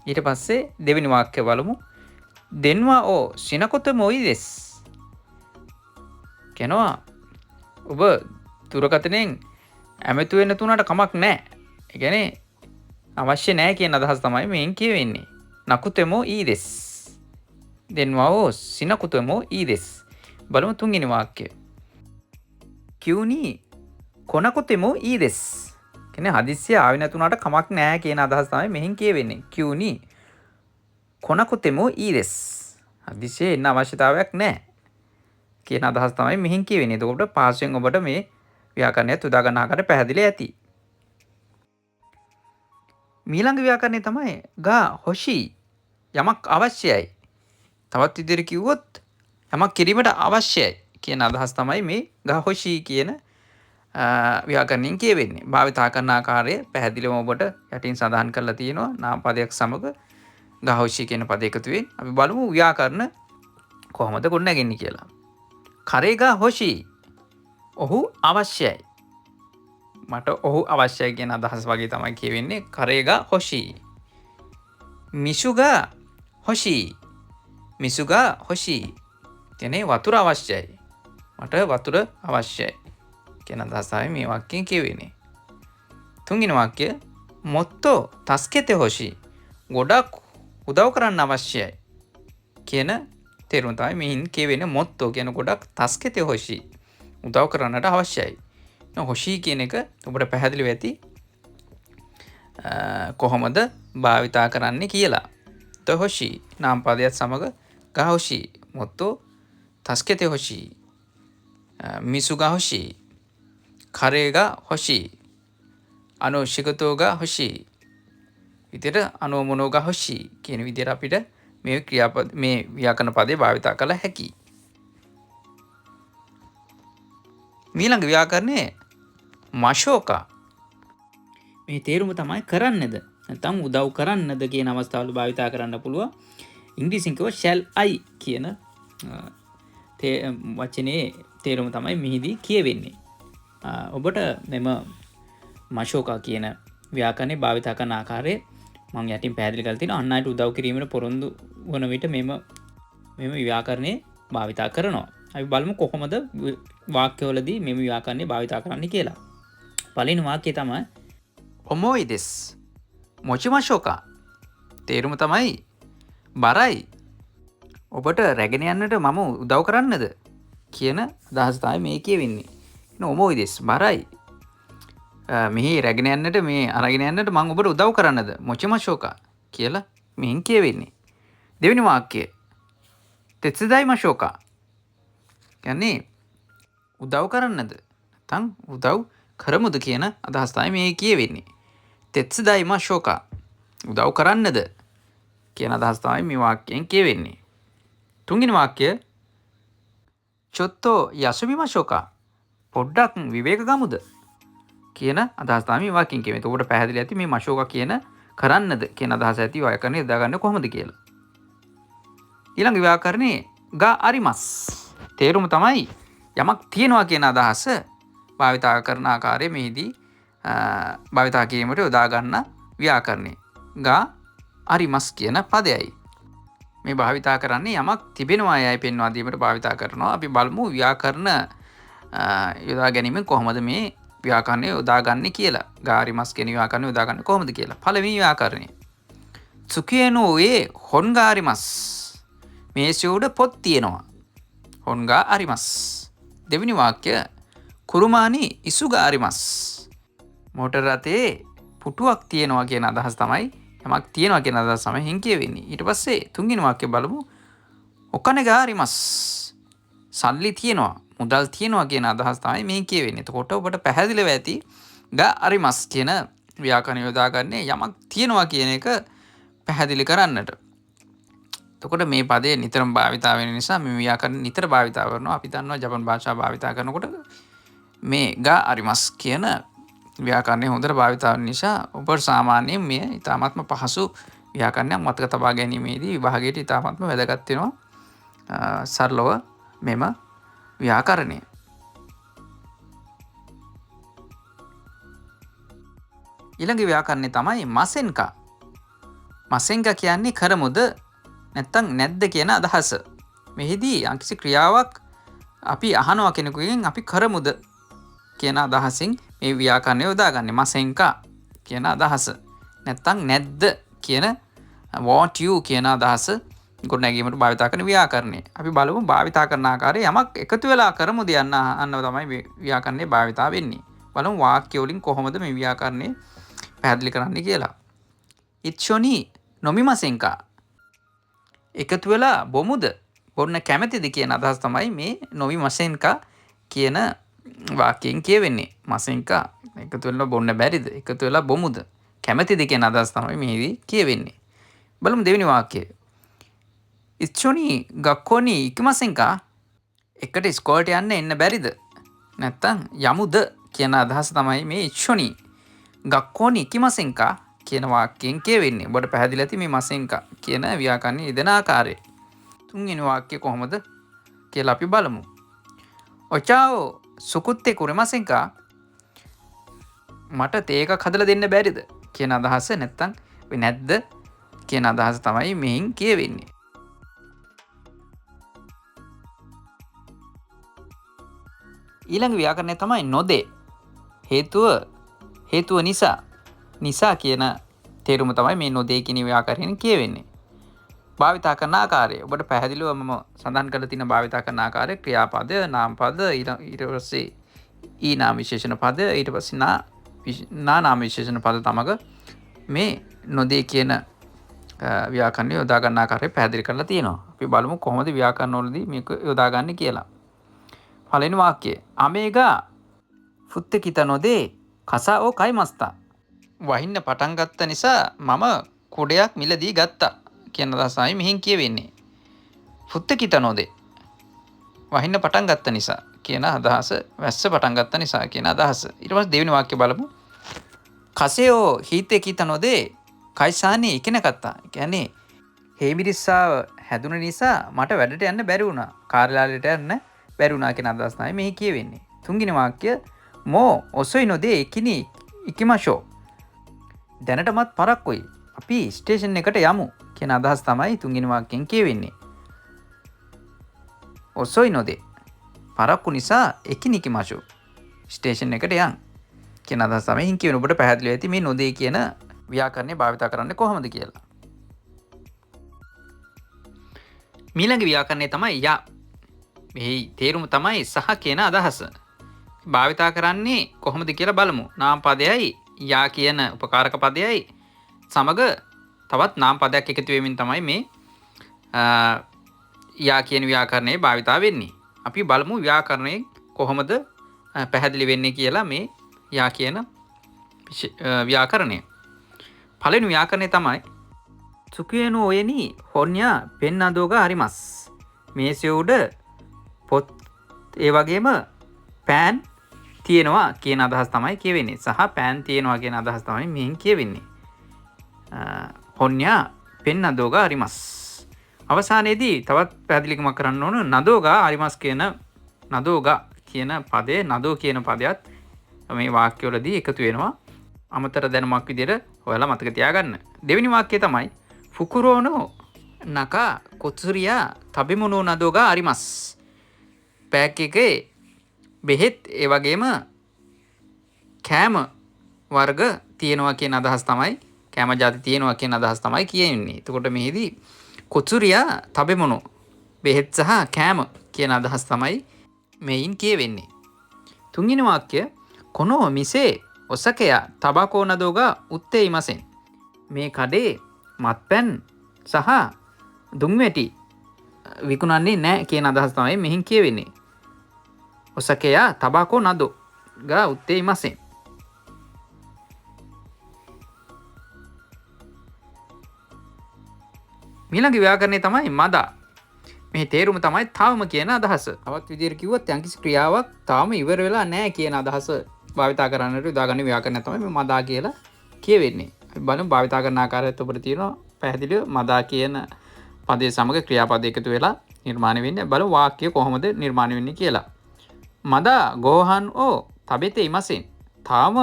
ඊට පස්සේ දෙවෙනි වාක්‍ය බලමු. දෙන්වා ඕ සිනකොතෙමෝ ඊදෙස්. කියනවා ඔබ දුරකථනයෙන් ඇමතු වෙන්න තුනට කමක් නැහැ. ඒ කියන්නේ අවශ්‍ය නැහැ කියන අදහස තමයි මේන් කියවෙන්නේ. නකුතෙමෝ ඊදෙස්. දෙන්වා ඕ සිනකුතෙමෝ ඊදෙස්. බලමු තුන්වෙනි වාක්‍යය. කියුනි කොනකුතෙමෝ ඊදෙස්. කියන්නේ හදිස්සිය ආවේ නැතුණාට කමක් නැහැ කියන අදහස තමයි මෙහෙන් කියවෙන්නේ. කියුනි කොනකුතෙමෝ ඊදෙස්. හදිස්සිය එන්න අවශ්‍යතාවයක් නැහැ කියන අදහස තමයි මෙහෙන් කියවෙන්නේ. එතකොට පහසුවෙන් ඔබට මේ ව්‍යාකරණයත් උදා ගන්න ආකාරය පැහැදිලි ඇති. මීළඟ ව්‍යාකරණය තමයි ගා හොෂි. යමක් අවශ්‍යයි. තවත් විදිහට කිව්වොත් යමක් කිරීමට අවශ්‍යයි කියන අදහස් තමයි මේ ගා හොෂි කියන ව්‍යාකරණයෙන් කියවෙන්නේ. භාවිතා කරන ආකාරය පැහැදිලිවම ඔබට යටින් සඳහන් කරලා තියෙනවා. නාම පදයක් සමග ගා හොෂි කියන පද එකතු වෙන. අපි බලමු ව්‍යාකරණ කොහොමද ගොඩනගන්නේ කියලා. කරේගා හොෂි. ඔහු අවශ්‍යයි. මට ඔහු අවශ්‍යයි කියන අදහස් වගේ තමයි කියවෙන්නේ. කරේගා හොෂි. මිසුගා හොෂි. මිසුගා හොෂි. කියන්නේ වතුර අවශ්‍යයි. මට වතුර අවශ්‍යයි කියන අදහස තමයි මේ වාක්‍යයෙන් කියවෙන්නේ. තුන්වෙනි වාක්‍යය මොත්තෝ තස්කෙතේ හොෂි. ගොඩක් උදව් කරන්න අවශ්‍යයි කියන තේරුම තමයි මෙහින් කියවෙන්නේ. මොත්තෝ කියන ගොඩක් තස්කෙතේ හොෂි. උදව් කරන්නට අවශ්‍යයි. හොෂි කියන එක ඔබට පැහැදිලිව ඇති කොහොමද භාවිතා කරන්නේ කියලා. ත හොෂි නාම පදයක් සමග ගා හොෂි මොත්තෝ තස්කෙතේ හොෂි මිසුගා හොෂි කරේගා හොෂි අනෝ ශිගතෝගා හොෂි විදියට අනෝ මොනෝගා හොෂි කියන විදියට අපිට මේ ක්‍රියාපද මේ ව්‍යාකරණ පදේ භාවිතා කළ හැකියි. මීළඟ ව්‍යාකරණය මශෝකා. මේ තේරුම තමයි කරන්නද නැත්නම් උදව් කරන්නද කියන අවස්ථාවල භාවිතා කරන්න පුළුවන්. ඉංග්‍රීසියෙන් කිව්ව shall I කියන වචනේ තේරුම තමයි මෙහිදී කියවෙන්නේ. ඔබට මෙම මශෝකා කියන ව්‍යාකරණය භාවිතා කරන ආකාරය මං යටින් පැහැදිලි කරලා තිනවා. අන් අයට උදව් කිරීමට පොරොන්දු වන විට මෙම ව්‍යාකරණය භාවිතා කරනවා. අපි බලමු කොහොමද වාක්‍යවලදී මෙම ව්‍යාකරණය භාවිතා කරන්න කියලා. පළවෙනි වාක්‍යය තමයි ඔමෝයිදෙස් මොචිමශෝකා. තේරුම තමයි බරයි. ඔබට රැගෙන යන්නට මම උදව් කරන්නද කියන අදහස තමයි මේ කියවෙන්නේ. ඔමෝයිදෙස් බරයි. මෙහි රැගෙන යන්නට මේ අරගෙන යන්නට මං ඔබට උදව් කරන්නද මොචිමශෝකා කියලා මෙහින් කියවෙන්නේ. දෙවෙනි වාක්‍යය තෙත්සුදායි මශෝකා කියන්නේ උදව් කරන්නද නැත්නම් උදව් කරමුද කියන අදහස තමයි මේ කියවෙන්නේ. තෙත්සුදායි මශෝකා උදව් කරන්නද කියන අදහස තමයි මේ වාක්‍යයෙන් කියවෙන්නේ. තුන්වෙනි වාක්‍යය චොත්තෝ යසුමි මශෝකා පොඩ්ඩක් විවේක ගමුද කියන අදහස තමයි මේ වාක්‍යයෙන් කියවෙන්නේ. එතකොට පැහැදිලි ඇති මේ මශෝකා කියන කරන්නද කියන අදහස ඇති ව්‍යාකරණය යොදාගන්නේ කොහොමද කියලා. ඊළඟ ව්‍යාකරණේ ගා අරිමස්. තේරුම තමයි යමක් තියෙනවා කියන අදහස භාවිතා කරන ආකාරය මෙහිදී භාවිතා කිරීමට යොදා ගන්න ව්‍යාකරණය. ගා අරිමස් කියන පදයයි. මේ භාවිතා කරන්නේ යමක් තිබෙනවා යයි පෙන්වා දීමට භාවිතා කරනවා. අපි බලමු ව්‍යාකරණ යොදා ගැනීමෙන් කොහොමද මේ ව්‍යාකරණය යොදාගන්නේ කියලා. ගා අරිමස් කියන ව්‍යාකරණය යොදාගන්නේ කොහොමද කියලා. පළවෙනි ව්‍යාකරණය. සුකේනෝ ඒ හොන්ගා අරිමස්. මේසෙ උඩ පොත් තියෙනවා. හොන්ගා අරිමස්. දෙවෙනි වාක්‍ය කුරුමානි ඉසුගා අරිමස්. මෝටර් රථයේ පුටුවක් තියෙනවා කියන අදහස තමයි යමක් තියෙනවා කියන අදහස තමයි හින් කියවෙන්නේ. ඊට පස්සේ තුන්වෙනි වාක්‍ය බලමු. ඔකනේ අරිමස්. සල්ලි තියෙනවා, මුදල් තියෙනවා කියන අදහස තමයි මේ කියවෙන්නේ. එතකොට ඔබට පැහැදිලිව ඇති ගා අරිමස් කියන ව්‍යාකරණ යොදාගන්නේ යමක් තියෙනවා කියන එක පැහැදිලි කරන්නට. එතකොට මේ පදේ නිතරම භාවිතා වෙන නිසා මේ ව්‍යාකරණ නිතර භාවිතා කරනවා. අපි දන්නවා ජපන් භාෂාව භාවිතා කරනකොට මේ ගා අරිමස් කියන ව්‍යාකරණය හොඳට භාවිතා වෙන නිසා ඔබ සාමාන්‍යයෙන් මේ ඉතාමත්ම පහසු ව්‍යාකරණයක් මතක තබා ගැනීමේදී විභාගයට ඉතාමත්ම වැදගත් වෙනවා සරලව මෙම ව්‍යාකරණය. ඊළඟ ව්‍යාකරණය තමයි මසෙන්කා. මසෙන්කා කියන්නේ කරමුද නැත්තම් නැද්ද කියන අදහස. මෙහිදී යම්කිසි ක්‍රියාවක් අපි අහනවා කෙනෙකුගෙන් අපි කරමුද කියන අදහසින් මේ ව්‍යාකරණය යොදාගන්නේ. මසෙන්කා කියන අදහස. නැත්තම් නැද්ද කියන want you කියන අදහස ගොඩනැගීමට භාවිතා කරන ව්‍යාකරණය. අපි බලමු භාවිතා කරන ආකාරය යමක් එකතු වෙලා කරමුද යන්න අහන්නව තමයි මේ ව්‍යාකරණය භාවිතා වෙන්නේ. බලමු වාක්‍ය වලින් කොහොමද මේ ව්‍යාකරණය පැහැදිලි කරන්නේ කියලා. ඉච්ඡොනි නොමිමසෙන්කා. එකතු වෙලා බොමුද බොන්න කැමතිද කියන අදහස තමයි මේ නොමිමසෙන්කා කියන වාක්‍යයෙන් කියවෙන්නේ. මසෙන්කා එකතු වෙලා බොන්න බැරිද, එකතු වෙලා බොමුද, කැමතිද කියන අදහස තමයි මෙහිදී කියවෙන්නේ. බලමු දෙවෙනි වාක්‍යය. ඉච්ඡොනි ගක්කොනි ඉකිමසෙන්කා. එකට ඉස්කෝලේට යන්න එන්න බැරිද, නැත්තම් යමුද කියන අදහස තමයි මේ ඉච්ඡොනි ගක්කොනි ඉකිමසෙන්කා කියන වාක්‍යයෙන් කියවෙන්නේ. ඔබට පැහැදිලි ඇති මේ මසෙන්කා කියන ව්‍යාකරණය යෙදෙන ආකාරය. තුන්වෙනි වාක්‍යය කොහොමද කියලා අපි බලමු. ඔචාෝ සුකුත්තේ කුරමසෙන්කා. මට තේ එකක් හදලා දෙන්න බැරිද කියන අදහස, නැත්තම් ඔය නැද්ද කියන අදහස තමයි මෙයින් කියවෙන්නේ. ඊළඟ ව්‍යාකරණය තමයි නොදේ. හේතුව නිසා, නිසා කියන තේරුම තමයි මේ නොදේ කියන ව්‍යාකරණයෙන් කියවෙන්නේ. භාවිතා කරන ආකාරය ඔබට පැහැදිලිව මම සඳහන් කරලා තියෙන භාවිතා කරන ආකාරය ක්‍රියාපද, නාමපද, ඊට පස්සේ ඊ නාම විශේෂණ පද, ඊට පස්සේ නා නාම විශේෂණ පද තමග මේ නොදේ කියන ව්‍යාකරණය යොදා ගන්න ආකාරය පැහැදිලි කරලා තියෙනවා. අපි බලමු කොහොමද ව්‍යාකරණ වලදී මේක යොදාගන්නේ කියලා. පළවෙනි වාක්‍යය අමේගා ෆුත්තේ කිතා නොදේ කසා ඕ කයිමස්තා. වහින්න පටන් ගත්ත නිසා මම කුඩයක් මිලදී ගත්තා කියන අදහසයි මෙහෙන් කියවෙන්නේ. ෆුත්තේ කිතා නොදේ වහින්න පටන් ගත්ත නිසා කියන අදහස, වැස්ස පටන් ගත්ත නිසා කියන අදහස. ඊට පස්සේ දෙවෙනි වාක්‍යය බලමු. කසයෝ හීතේ කිතා නොදේ කයිසානේ ඉගෙන ගත්තා. ඒ කියන්නේ හේමිරිස්සාව හැදුන නිසා මට වැඩට යන්න බැරි වුණා. කාර්යාලයට යන්න බැරි වුණා කියන අදහස තමයි මෙහි කියවෙන්නේ. තුන්වෙනි වාක්‍ය මෝ ඔසොයි නොදේ එකිනි ඉකිමෂෝ. දැනටමත් පරක්කුයි. අපි ස්ටේෂන් එකට යමු කියන අදහස තමයි තුන්වෙනි වාක්‍යයෙන් කියවෙන්නේ. ඔසොයි නොදේ පරක්කු නිසා එකිනි ඉකිමෂෝ ස්ටේෂන් එකට යන් කියන අදහස තමයි හින් කියවෙන්නේ. ඔබට පැහැදිලි ඇති මේ නොදේ කියන ව්‍යාකරණය භාවිතා කරන්නේ කොහොමද කියලා. මීළඟ ව්‍යාකරණය තමයි යා. මෙහි තේරුම තමයි සහ කියන අදහස. භාවිතා කරන්නේ කොහොමද කියලා බලමු. නාම පදයයි යා කියන උපකාරක පදයයි සමග තවත් නාම පදයක් එකතු වෙමින් තමයි මේ යා කියන ව්‍යාකරණය භාවිතා වෙන්නේ. අපි බලමු ව්‍යාකරණය කොහොමද පැහැදිලි වෙන්නේ කියලා මේ යා කියන ව්‍යාකරණය. පළවෙනි ව්‍යාකරණය තමයි සුකේනෝ ඔයනි හොන්යා පෙන්නදෝග හරිමස්. මේසෙ උඩ පොත් ඒ වගේම පෑන් තියෙනවා කියන අදහස් තමයි කියවෙන්නේ. සහ පෑන් තියෙනවා කියන අදහස් තමයි මෙහෙන් කියවෙන්නේ. හොන්යා පෙන් නදෝගා අරිමස්. අවසානයේදී තවත් පැහැදිලිකමක් කරන්න ඕන නදෝගා අරිමස් කියන නදෝගා කියන පදේ නදෝ කියන පදයක් මේ වාක්‍යවලදී එකතු වෙනවා. අමතර දැනුමක් විදියට ඔයාලා මතක තියාගන්න. දෙවෙනි වාක්‍යය තමයි ෆුකුරෝනෝ නකා කොත්සුරියා තබෙමුණෝ නදෝගා අරිමස්. පැක් එකේ බෙහෙත් ඒ වගේම කෑම වර්ග තියෙනවා කියන අදහස් තමයි, කෑම ජාති තියෙනවා කියන අදහස් තමයි කියන්නේ. එතකොට මෙහිදී කොත්සුරියා තබෙමුණෝ බෙහෙත් සහ කෑම කියන අදහස් තමයි මෙයින් කියවෙන්නේ. තුන්වෙනි වාක්‍ය කොනෝ මිසේ ඔසකයා තබාකෝ නදෝගා උත්තේ ඉමසෙන්. මේ කඩේ මත්පැන් සහ දුම්වැටි විකුණන්නේ නෑ කියන අදහස් තමයි මෙහින් කියවෙන්නේ. ඔසකයා තබාකෝ නදෝ ගා උත්තේ ඉමසෙන්. මීළඟ ව්‍යාකරණය තමයි මදා. මේ තේරුම තමයි තවම කියන අදහස. තවත් විදිහට කිව්වොත් යම්කිසි ක්‍රියාවක් තාම ඉවර වෙලා නෑ කියන අදහස භාවිතා කරන්නට යොදාගන්න ව්‍යාකරණය තමයි මේ මදා කියලා කියවෙන්නේ. අපි බලමු භාවිතා කරන ආකාරයත් ඔබට තියෙනවා පැහැදිලිව. මදා කියන පදයේ සමග ක්‍රියාපද එකතු වෙලා නිර්මාණය වෙන්නේ. බලමු වාක්‍ය කොහොමද නිර්මාණය වෙන්නේ කියලා. මදා ගෝහන් ඕ තබෙතේ ඉමසෙන්. තාම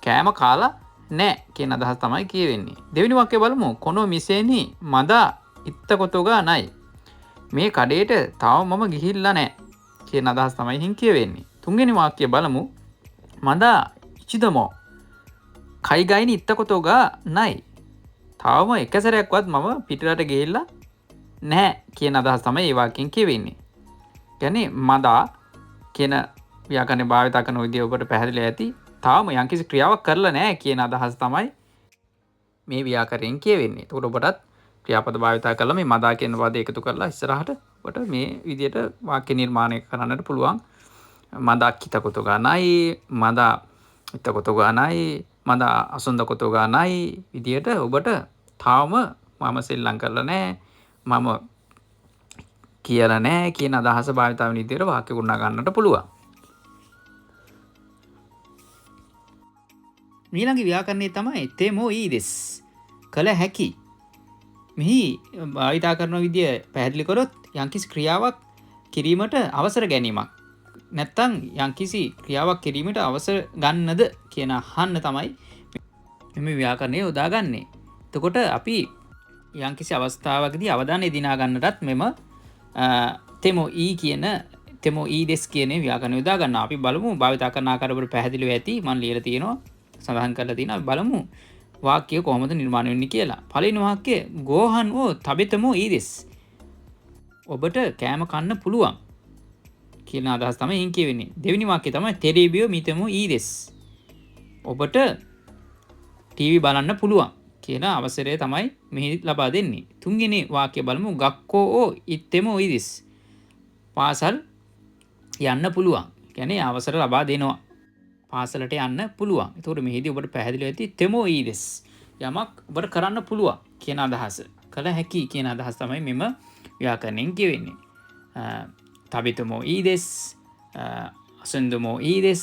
කෑම කාලා නෑ කියන අදහස තමයි කියවෙන්නේ. දෙවෙනි වාක්‍යය බලමු. කොනෝ මිසේනි මදා ඉත්තකොතෝගා නයි. මේ කඩේට තාම මම ගිහිල්ලා නෑ කියන අදහස තමයි හින් කියවෙන්නේ. තුන්වෙනි වාක්‍යය බලමු. මදා ඉචිදමෝ කයිගයිනි ඉත්තකොතෝගා නයි. තාම එක සැරයක්වත් මම පිටරට ගිහිල්ලා නැහැ කියන අදහස තමයි ඒ වාක්‍යයෙන් කියවෙන්නේ. කියන්නේ මදා කියන ව්‍යාකරණය භාවිතා කරන විදිය ඔබට පැහැදිලි ඇති. තාම යම්කිසි ක්‍රියාවක් කරලා නැහැ කියන අදහස තමයි මේ ව්‍යාකරණයෙන් කියවෙන්නේ. එතකොට ඔබටත් ක්‍රියාපද භාවිතා කරලා මේ මදා කියන පද එකතු කරලා ඉස්සරහට ඔබට මේ විදියට වාක්‍ය නිර්මාණය කරන්නට පුළුවන්. මදා කිතකොතෝගා නයි, මදා ඉතකොතෝගා නයි, මදා අසුන්දකොතෝගා නයි විදියට ඔබට තාම මම සෙල්ලම් කරලා නැහැ, මම කියලා නැහැ කියන අදහස භාවිතා වෙන විදියට වාක්‍ය ගොඩනගා ගන්නට පුළුවන්. මීළඟ ව්‍යාකරණය තමයි තෙමෝ ඊදෙස් කළ හැකි. මෙහි භාවිතා කරන විදිය පැහැදිලි කරොත් යම්කිසි ක්‍රියාවක් කිරීමට අවසර ගැනීමක් නැත්තම් යම්කිසි ක්‍රියාවක් කිරීමට අවසර ගන්නද කියන අහන්න තමයි මෙම ව්‍යාකරණය යොදාගන්නේ. එතකොට අපි යම්කිසි අවස්ථාවකදී අවධානය දිනා ගන්නටත් මෙම තෙමෝ ඊ කියන තෙමෝ ඊ දෙස් කියන ව්‍යාකරණය යොදා ගන්නවා. අපි බලමු භාවිතා කරන ආකාරය ඔබට පැහැදිලිව ඇති. මම ලියලා තියෙනවා, සඳහන් කරලා තියෙනවා. අපි බලමු වාක්‍ය කොහොමද නිර්මාණය වෙන්නේ කියලා. පළවෙනි වාක්‍යය ගෝහන් ඕ තබෙතමෝ ඊ දෙස්. ඔබට කෑම කන්න පුළුවන් කියන අදහස තමයි එයින් කියවෙන්නේ. දෙවෙනි වාක්‍යය තමයි තෙරේබියෝ මිතමෝ ඊ දෙස්. ඔබට ටීවී බලන්න පුළුවන් කියන අවසරය තමයි මෙහි ලබා දෙන්නේ. තුන්වෙනි වාක්‍යය බලමු. ගක්කෝ ඕ ඉත්තෙමෝ ඊ දෙස්. පාසල් යන්න පුළුවන්. කියන්නේ අවසර ලබා දෙනවා. පාසලට යන්න පුළුවන්. එතකොට මෙහිදී ඔබට පැහැදිලිව ඇති තෙමෝ ඊ දෙස්. යමක් ඔබට කරන්න පුළුවන් කියන අදහස. කළ හැකි කියන අදහස තමයි මෙම ව්‍යාකරණයෙන් කියවෙන්නේ. තබිතමෝ ඊ දෙස්, අසන්දමෝ ඊ දෙස්,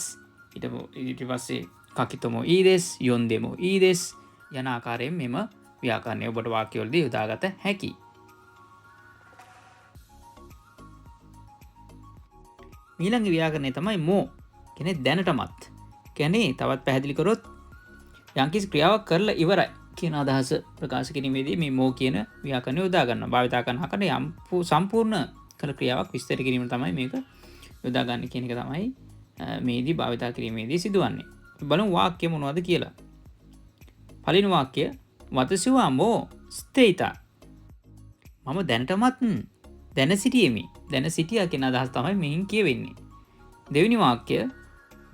ඊට පස්සේ කකිතමෝ ඊ දෙස්, යොන්දෙමෝ ඊ දෙස් යන ආකාරයෙන් මෙම ව්‍යාකරණය ඔබට වාක්‍යවලදී යොදාගත හැකි. මීළඟ ව්‍යාකරණය තමයි මෝ කියන්නේ දැනටමත්. කියන්නේ තවත් පැහැදිලි කරොත් යම්කිසි ක්‍රියාවක් කරලා ඉවරයි කියන අදහස ප්‍රකාශ කිරීමේදී මේ මෝ කියන ව්‍යාකරණය යොදා ගන්නවා. භාවිතා කරන ආකාරය යම් සම්පූර්ණ කළ ක්‍රියාවක් විස්තර කිරීම තමයි මේක යොදාගන්නේ කියන එක තමයි මේදී භාවිතා කිරීමේදී සිදුවන්නේ. අපි බලමු වාක්‍ය මොනවද කියලා. පළවෙනි වාක්‍ය වතසිවා මෝ ස්තේතා. මම දැනටමත් දැන සිටියෙමි. දැන සිටියා කියන අදහස තමයි මෙහින් කියවෙන්නේ. දෙවෙනි වාක්‍ය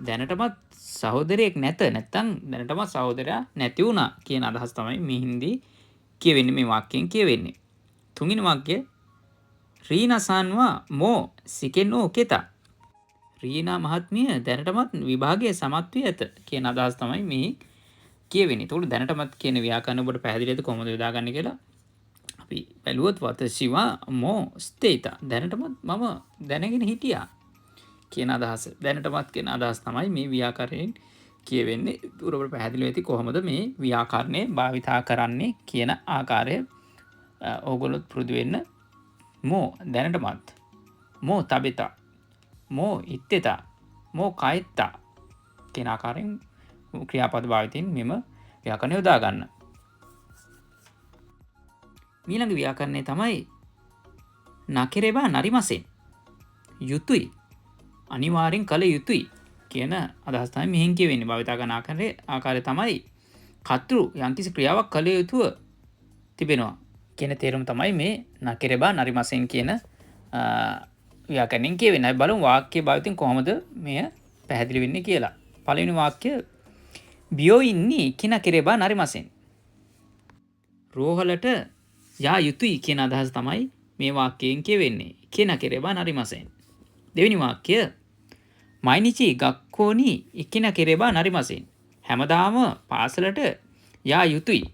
දැනටමත් සහෝදරයෙක් නැත, නැත්තම් දැනටමත් සහෝදරයා නැති වුණා කියන අදහස තමයි මෙහින්දී කියවෙන්නේ, මේ වාක්‍යයෙන් කියවෙන්නේ. තුන්වෙනි වාක්‍ය රීනාසන්වා මෝ සිකෙනෝ කෙතා. රීනා මහත්මිය දැනටමත් විභාගයේ සමත් වී ඇත කියන අදහස තමයි මේ කියවෙන්නේ. එතකොට දැනටමත් කියන ව්‍යාකරණ ඔබට පැහැදිලිද කොහොමද යොදාගන්නේ කියලා අපි බැලුවොත් වතසිවා මෝ ස්තේතා දැනටමත් මම දැනගෙන හිටියා කියන අදහස, දැනටමත් කියන අදහස තමයි මේ ව්‍යාකරණයෙන් කියවෙන්නේ. ඔබට පැහැදිලි වෙති කොහොමද මේ ව්‍යාකරණය භාවිතා කරන්නේ කියන ආකාරය ඕගොල්ලොත් පුරුදු වෙන්න. මෝ දැනටමත්, මෝ තබෙතා, මෝ ඉත්තෙතා, මෝ කයිත්තා කියන ආකාරයෙන් ක්‍රියාපද භාවිතයෙන් මෙම ව්‍යාකරණය යොදා ගන්න. මීළඟ ව්‍යාකරණය තමයි නකිරෙබා නරිමසෙන්. යුතුයි, අනිවාර්යෙන් කළ යුතුයි කියන අදහස් තමයි මෙහෙන් කියවෙන්නේ. භාවිතා කරන ආකාරය තමයි කතෘ යම්කිසි ක්‍රියාවක් කළ යුතුව තිබෙනවා කියන තේරුම තමයි මේ නකිරෙබා නරිමසෙන් කියන ව්‍යාකරණයෙන් කියවෙන්නේ. අපි බලමු වාක්‍ය භාවිතෙන් කොහොමද මෙය පැහැදිලි වෙන්නේ කියලා. පළවෙනි වාක්‍ය බියෝඉන්නි කිනකිරෙබා නරිමසෙන්. රෝහලට යා යුතුයි කියන අදහස තමයි මේ වාක්‍යයෙන් කියවෙන්නේ. කිනකිරෙබා නරිමසෙන්. දෙවෙනි වාක්‍ය මයිනිචි ගක්කෝනි ඉකිනකිරෙබා නරිමසෙන්. හැමදාම පාසලට යා යුතුයි,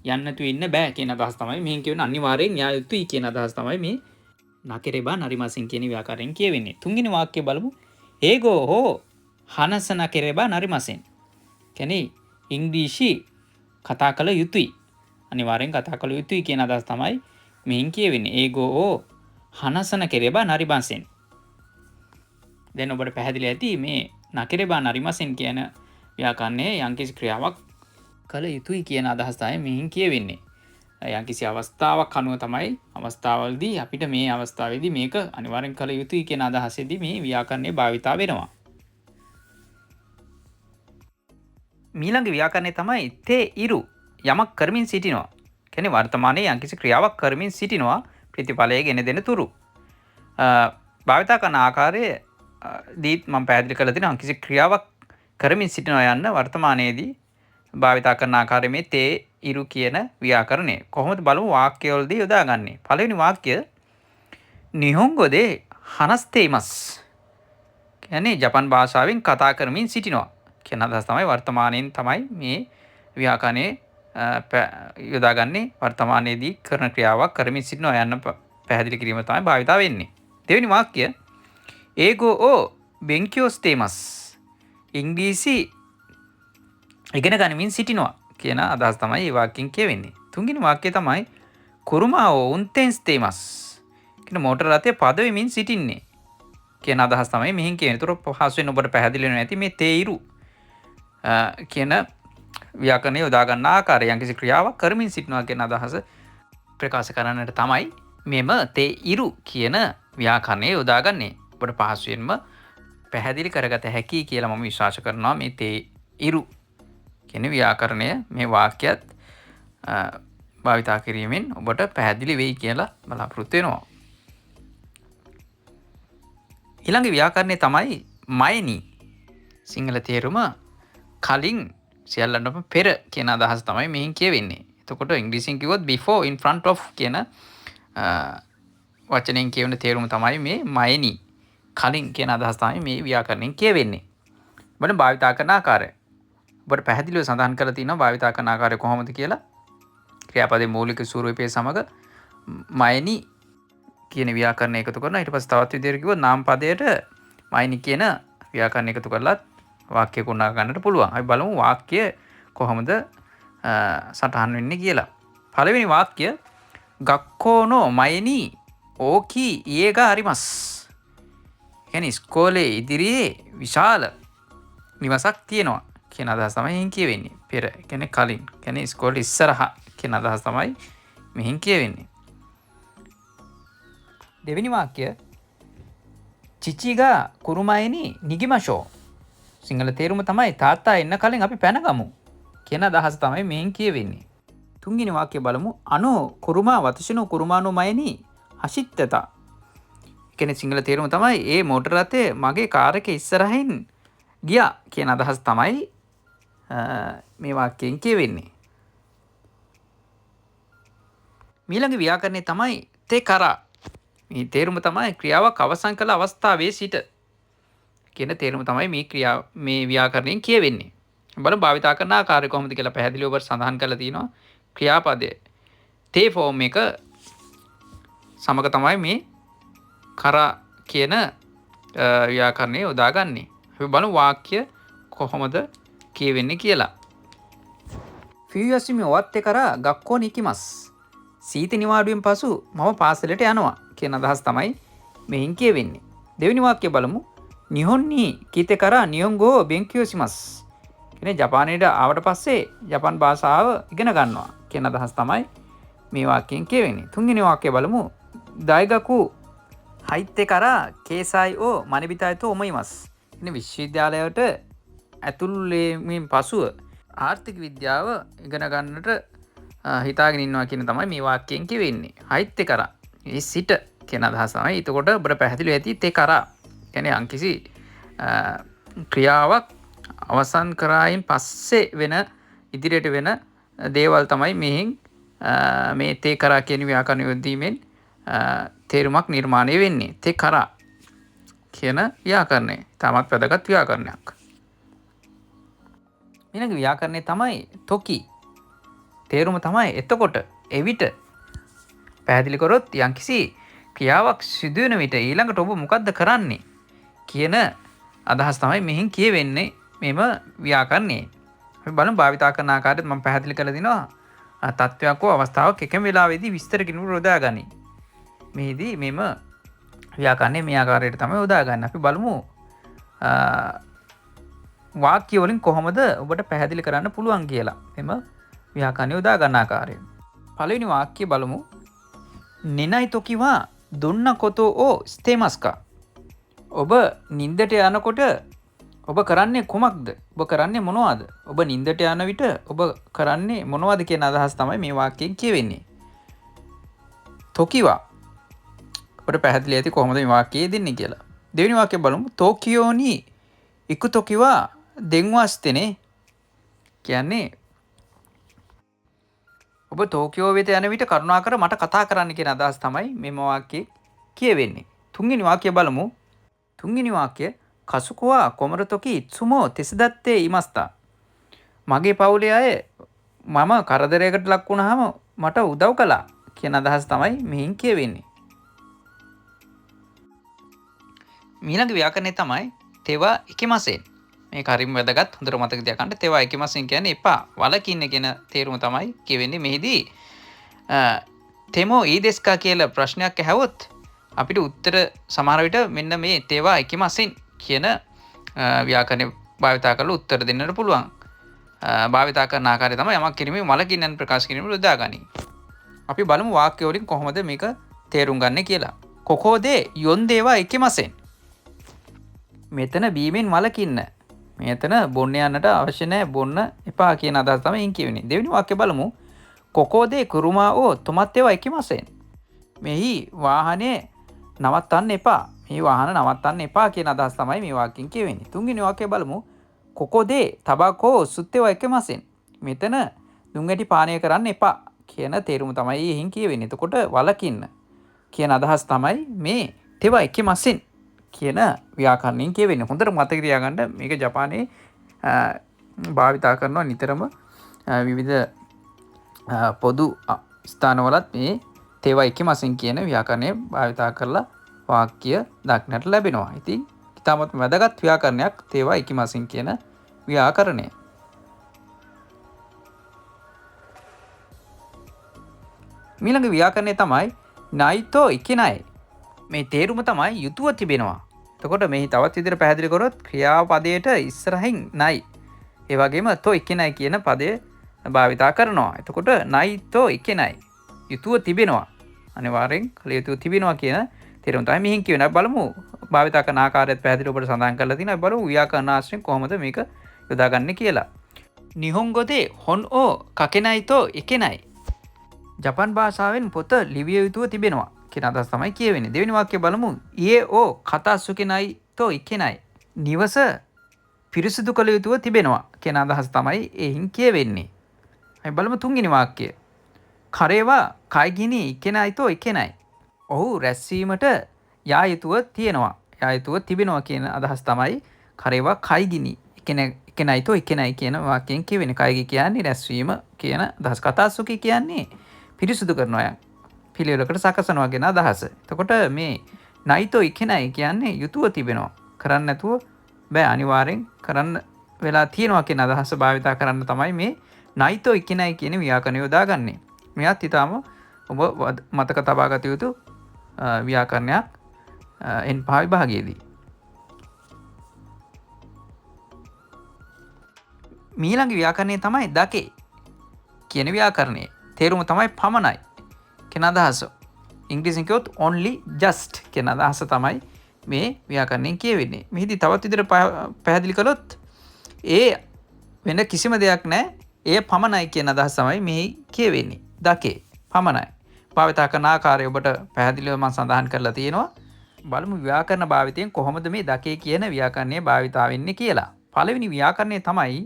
යන්න නැතුව ඉන්න බෑ කියන අදහස තමයි මෙහෙන් කියවෙන්නේ. අනිවාර්යෙන් යා යුතුයි කියන අදහස තමයි මේ නකිරෙබා නරිමසෙන් කියන ව්‍යාකරණයෙන් කියවෙන්නේ. තුන්වෙනි වාක්‍යය බලමු. ඒගෝ හෝ හනස නකිරෙබා නරිමසෙන්. කියන්නේ ඉංග්‍රීසි කතා කළ යුතුයි, අනිවාර්යෙන් කතා කළ යුතුයි කියන අදහස තමයි මෙහෙන් කියවෙන්නේ. ඒගෝ හෝ හනස නකිරෙබා නරිමසෙන්. දැන් ඔබට පැහැදිලි ඇති මේ නකිරෙබා නරිමසෙන් කියන ව්‍යාකරණය යම්කිසි ක්‍රියාවක් කළ යුතුයි කියන අදහස තමයි මෙහෙන් කියවෙන්නේ. යම්කිසි අවස්ථාවක් අනුව තමයි අවස්ථාවලදී අපිට මේ අවස්ථාවේදී මේක අනිවාර්යෙන් කළ යුතුයි කියන අදහසේදී මේ ව්‍යාකරණය භාවිතා වෙනවා. මීළඟ ව්‍යාකරණය තමයි තේ ඉරු යමක් කරමින් සිටිනවා. කියන්නේ වර්තමානයේ යම්කිසි ක්‍රියාවක් කරමින් සිටිනවා ප්‍රතිඵලය ගෙන දෙන තුරු. භාවිතා කරන ආකාරය දීත් මම පැහැදිලි කරලා තිනවා. යම්කිසි ක්‍රියාවක් කරමින් සිටිනවා යන්න වර්තමානයේදී භාවිතා කරන ආකාරය මේ තේ ඉරු කියන ව්‍යාකරණය. කොහොමද බලමු වාක්‍යවලදී යොදාගන්නේ. පළවෙනි වාක්‍ය නිහොංගෝ දේ හනස්තේමස්. කියන්නේ ජපන් භාෂාවෙන් කතා කරමින් සිටිනවා කියන අදහස තමයි වර්තමානයෙන් තමයි මේ ව්‍යාකරණය යොදාගන්නේ. වර්තමානයේදී කරන ක්‍රියාවක් කරමින් සිටිනවා යන්න පැහැදිලි කිරීම තමයි භාවිතා වෙන්නේ. දෙවෙනි වාක්‍ය ඒගෝ ඕ බෙන්කියෝස් තේමස්. ඉංග්‍රීසි ඉගෙන ගනිමින් සිටිනවා කියන අදහස තමයි මේ වාක්‍යයෙන් කියවෙන්නේ. තුන්වෙනි වාක්‍යය තමයි කුරුමා ඕ උන්තෙන්ස් තේමස්. කියන මෝටර රථය පදවෙමින් සිටින්නේ කියන අදහස තමයි මෙහෙන් කියවෙන්නේ. ඒතර පහසුවෙන් ඔබට පැහැදිලි වෙනවා ඇති මේ තේයිරු කියන ව්‍යාකරණය යොදා ගන්න ආකාරය. යම්කිසි ක්‍රියාවක් කරමින් සිටිනවා කියන අදහස ප්‍රකාශ කරන්නට තමයි මෙම තේයිරු කියන ව්‍යාකරණය යොදාගන්නේ. ඔබට පහසුවෙන්ම පැහැදිලි කරගත හැකි කියලා මම විශ්වාස කරනවා මේ තේයිරු කියන ව්‍යාකරණය මේ වාක්‍යයත් භාවිතා කිරීමෙන් ඔබට පැහැදිලි වෙයි කියලා බලාපොරොත්තු වෙනවා. ඊළඟ ව්‍යාකරණය තමයි මයනි. සිංහල තේරුම කලින් සියල්ලන්ටම පෙර කියන අදහස තමයි මෙහෙන් කියවෙන්නේ. එතකොට ඉංග්‍රීසියෙන් කිව්වොත් before, in front of කියන වචනයෙන් කියවන තේරුම තමයි මේ මයනි. කලින් කියන අදහස තමයි මේ ව්‍යාකරණයෙන් කියවෙන්නේ. බලමු භාවිතා කරන ආකාරය. ඔබට පැහැදිලිව සඳහන් කරලා තිනවා භාවිතා කරන ආකාරය කොහොමද කියලා. ක්‍රියාපදයේ මූලික ස්වරූපය සමග මයනි කියන ව්‍යාකරණය එකතු කරනවා. ඊට පස්සේ තවත් විදිහට කිව්වොත් නාම පදයට මයනි කියන ව්‍යාකරණය එකතු කරලත් වාක්‍ය ගොඩනගා ගන්නට පුළුවන්. අපි බලමු වාක්‍ය කොහොමද සටහන් වෙන්නේ කියලා. පළවෙනි වාක්‍ය ගක්කෝනෝ මයනි ඕකි ඊයේගා අරිමස්. කියන්නේ ඉස්කෝලේ ඉදිරියේ විශාල නිවසක් තියෙනවා කියන අදහස තමයි මෙහෙන් කියවෙන්නේ. පෙර කියන්නේ කලින්, කියන්නේ ඉස්කෝලේ ඉස්සරහා කියන අදහස තමයි මෙහෙන් කියවෙන්නේ. දෙවෙනි වාක්‍ය චිචිගා කුරුමයනි නිගිමෂෝ. සිංහල තේරුම තමයි තාත්තා එන්න කලින් අපි පැනගමු කියන අදහස තමයි මෙහෙන් කියවෙන්නේ. තුන්වෙනි වාක්‍ය බලමු. අනෝ කුරුමා වතශනෝ කුරුමානෝ මයනි හසිත්තතා. කියන්නේ සිංහල තේරුම තමයි ඒ මෝටර රථය මගේ කාර් එකේ ඉස්සරහින් ගියා කියන අදහස තමයි මේ වාක්‍යයෙන් කියවෙන්නේ. මීළඟ ව්‍යාකරණය තමයි තේ කරා. මේ තේරුම තමයි ක්‍රියාවක් අවසන් කළ අවස්ථාවේ සිට කියන තේරුම තමයි මේ ව්‍යාකරණයෙන් කියවෙන්නේ. බලමු භාවිතා කරන ආකාරය කොහොමද කියලා පැහැදිලිව ඔබට සඳහන් කරලා තිනවා. ක්‍රියාපදය තේ ෆෝම් එක සමග තමයි මේ කරා කියන ව්‍යාකරණය යොදාගන්නේ. අපි බලමු වාක්‍ය කොහොමද කියවෙන්නේ කියලා. 冬休み終わってから学校に行きます. සීත නිවාඩුවෙන් පසු මම පාසලට යනවා කියන අදහස් තමයි මෙහින් කියවෙන්නේ. දෙවෙනි වාක්‍යය බලමු. 日本に来てから日本語を勉強します. කියන්නේ ජපානයට ආවට පස්සේ ජපන් භාෂාව ඉගෙන ගන්නවා කියන අදහස් තමයි මේ වාක්‍යයෙන් කියවෙන්නේ. තුන්වෙනි වාක්‍යය බලමු. 大学入ってから経済を学びたいと思います. කියන්නේ විශ්වවිද්‍යාලයට ඇතුල් වීමෙන් පසුව ආර්ථික විද්‍යාව ඉගෙන ගන්නට හිතාගෙන ඉන්නවා කියන තමයි මේ වාක්‍යයෙන් කියවෙන්නේ. 入ってから ඒ සිට කියන අදහස තමයි. එතකොට ඔබට පැහැදිලි ඇති තේ කරා කියන්නේ යම්කිසි ක්‍රියාවක් අවසන් කරායින් පස්සේ වෙන ඉදිරියට වෙන දේවල් තමයි මෙහෙන් මේ තේ කරා කියන ව්‍යාකරණ යොදීමෙන් තේරුමක් නිර්මාණය වෙන්නේ. තේ කරා කියන ව්‍යාකරණය ඉතාමත් වැදගත් ව්‍යාකරණයක්. ඊළඟ ව්‍යාකරණය තමයි තොකි. තේරුම තමයි එතකොට, එවිට. පැහැදිලි කරොත් යම්කිසි ක්‍රියාවක් සිදුවෙන විට ඊළඟට ඔබ මොකද්ද කරන්නේ කියන අදහස් තමයි මෙහින් කියවෙන්නේ මෙම ව්‍යාකරණයේ. අපි බලමු භාවිතා කරන ආකාරයත් මම පැහැදිලි කරලා දිනවා. තත්වයක් හෝ අවස්ථාවක් එකම වෙලාවෙදී විස්තර කිරීම යොදා ගනී. මෙහිදී මෙම ව්‍යාකරණය මේ ආකාරයට තමයි යොදා ගන්න. අපි බලමු වාක්‍ය වලින් කොහොමද ඔබට පැහැදිලි කරන්න පුළුවන් කියලා මෙම ව්‍යාකරණය යොදා ගන්න ආකාරය. පළවෙනි වාක්‍ය බලමු. 寝ない時はどんなことをしてますか? ඔබ නින්දට යනකොට ඔබ කරන්නේ කුමක්ද? ඔබ කරන්නේ මොනවද? ඔබ නින්දට යන විට ඔබ කරන්නේ මොනවද කියන අදහස් තමයි මේ වාක්‍යයෙන් කියවෙන්නේ. තොකිවා ඔබට පැහැදිලි ඇති කොහොමද මේ වාක්‍යය දෙන්නේ කියලා. දෙවෙනි වාක්‍යය බලමු. තෝකියෝ නි ඉකු තොකිවා දෙන්වා සිතෙනේ. කියන්නේ ඔබ ටෝකියෝ වෙත යන විට කරුණාකර මට කතා කරන්න කියන අදහස් තමයි මෙම වාක්‍යයේ කියවෙන්නේ. තුන්වෙනි වාක්‍යය බලමු. තුන්වෙනි වාක්‍යය කසුකෝවා කොමරතොකි ඉත්සුමෝ තෙසදත්තේ ඉමස්තා. මගේ පවුලේ අය මම කරදරයකට ලක් වුණාම මට උදව් කළා කියන අදහස් තමයි මෙහින් කියවෙන්නේ. මීළඟ ව්‍යාකරණය තමයි තෙවා ඉකිමසෙන්. මේක හරිම වැදගත්, හොඳට මතක තියාගන්න. තෙවා ඉකිමසෙන් කියන්නේ එපා, වළකින්න කියන තේරුම තමයි කියවෙන්නේ. මෙහිදී තෙමෝ ඊදෙස්කා කියලා ප්‍රශ්නයක් ඇහුවොත් අපිට උත්තර සමහර විට මෙන්න මේ තෙවා ඉකිමසෙන් කියන ව්‍යාකරණය භාවිතා කරලා උත්තර දෙන්නට පුළුවන්. භාවිතා කරන ආකාරය තමයි යමක් කිරීමේ වළකින්න යන ප්‍රකාශ කිරීම යොදාගනි. අපි බලමු වාක්‍ය වලින් කොහොමද මේක තේරුම් ගන්නේ කියලා. කොකෝදේ යොන්දේවා ඉකිමසෙන්. මෙතන බීමෙන් වළකින්න. මෙතන බොන්න යන්නට අවශ්‍ය නෑ, බොන්න එපා කියන අදහස තමයි එයින් කියවෙන්නේ. දෙවෙනි වාක්‍ය බලමු. කොකෝදේ කුරුමා ඕ තුමත් ඒවා ඉකිමසෙන්. මෙහි වාහනේ නවත්තන්න එපා. මේ වාහන නවත්තන්න එපා කියන අදහස තමයි මේ වාක්‍යයෙන් කියවෙන්නේ. තුන්වෙනි වාක්‍යය බලමු. කොකෝදේ තබාකෝ සුත්තේවා ඉකිමසෙන්. මෙතන දුම් ඇටි පානය කරන්න එපා කියන තේරුම තමයි එයින් කියවෙන්නේ. එතකොට වළකින්න කියන අදහස් තමයි මේ තෙවා ඉකිමසෙන් කියන ව්‍යාකරණයෙන් කියවෙන්නේ. හොඳට මතක තියාගන්න මේක ජපානයේ භාවිතා කරනවා නිතරම විවිධ පොදු ස්ථානවලත් මේ තෙවා ඉකිමසෙන් කියන ව්‍යාකරණය භාවිතා කරලා වාක්‍ය දක්නට ලැබෙනවා. ඉතින් ඉතාමත් වැදගත් ව්‍යාකරණයක් තෙවා ඉකිමසෙන් කියන ව්‍යාකරණය. මීළඟ ව්‍යාකරණය තමයි නයිතෝ ඉකිනයි. මේ තේරුම තමයි යුතුව තිබෙනවා. එතකොට මෙහි තවත් විදිහට පැහැදිලි කරොත් ක්‍රියාපදයට ඉස්සරහින් නයි, ඒ වගේම තෝ ඉකිනයි කියන පදය භාවිතා කරනවා. එතකොට නයිතෝ ඉකිනයි යුතුව තිබෙනවා, අනිවාර්යෙන් කළ යුතුව තිබෙනවා කියන තේරුම තමයි මෙහින් කියවෙන්නේ. අපි බලමු භාවිතා කරන ආකාරයත් පැහැදිලිව ඔබට සඳහන් කරලා තිනවා. අපි බලමු ව්‍යාකරණ ආශ්‍රයෙන් කොහොමද මේක යොදාගන්නේ කියලා. නිහොංගොදේ හොන් ඕ කකෙනයිතෝ ඉකිනයි. ජපන් භාෂාවෙන් පොත ලිවිය යුතුව තිබෙනවා කියන අදහස තමයි කියවෙන්නේ. දෙවෙනි වාක්‍යය බලමු. ඊයේ ඕ කතා සුකෙනයි තෝ ඉකිනයි. නිවස පිරිසිදු කළ යුතුව තිබෙනවා කියන අදහස තමයි එයින් කියවෙන්නේ. අපි බලමු තුන්වෙනි වාක්‍යය. කරේවා කයිගිනි ඉකිනයි තෝ ඉකිනයි. ඔහු රැස්වීමට යා යුතුව තියෙනවා, යා යුතුව තිබෙනවා කියන අදහස් තමයි කරේවා කයිගිනි ඉකිනයි තෝ ඉකිනයි කියන වාක්‍යයෙන් කියවෙන්නේ. කයිගි කියන්නේ රැස්වීම කියන අදහස්. කතා සුකි කියන්නේ පිරිසිදු කරනවා යන් පිළිවෙලකට සකසනවා කියන අදහස. එතකොට මේ නයිතෝ ඉකිනයි කියන්නේ යුතුව තිබෙනවා, කරන්න නැතුව බෑ, අනිවාර්යෙන් කරන්න වෙලා තියෙනවා කියන අදහස භාවිතා කරන්න තමයි මේ නයිතෝ ඉකිනයි කියන ව්‍යාකරණය යොදාගන්නේ. මෙයත් ඊටාම ඔබ මතක තබා ගත යුතු ව්‍යාකරණයක් N5 විභාගයේදී. මීළඟ ව්‍යාකරණය තමයි දකේ කියන ව්‍යාකරණය. තේරුම තමයි පමණයි කියන අදහස. ඉංග්‍රීසියෙන් කිව්වොත් only just කියන අදහස තමයි මේ ව්‍යාකරණයෙන් කියවෙන්නේ. මෙහිදී තවත් විදිහට පැහැදිලි කළොත් ඒ වෙන කිසිම දෙයක් නෑ, ඒ පමණයි කියන අදහස තමයි මේ කියවෙන්නේ. දකේ පමණයි. භාවිතා කරන ආකාරය ඔබට පැහැදිලිව මම සඳහන් කරලා තියෙනවා. බලමු ව්‍යාකරණ භාවිතයෙන් කොහොමද මේ දකේ කියන ව්‍යාකරණය භාවිතා වෙන්නේ කියලා. පළවෙනි ව්‍යාකරණය තමයි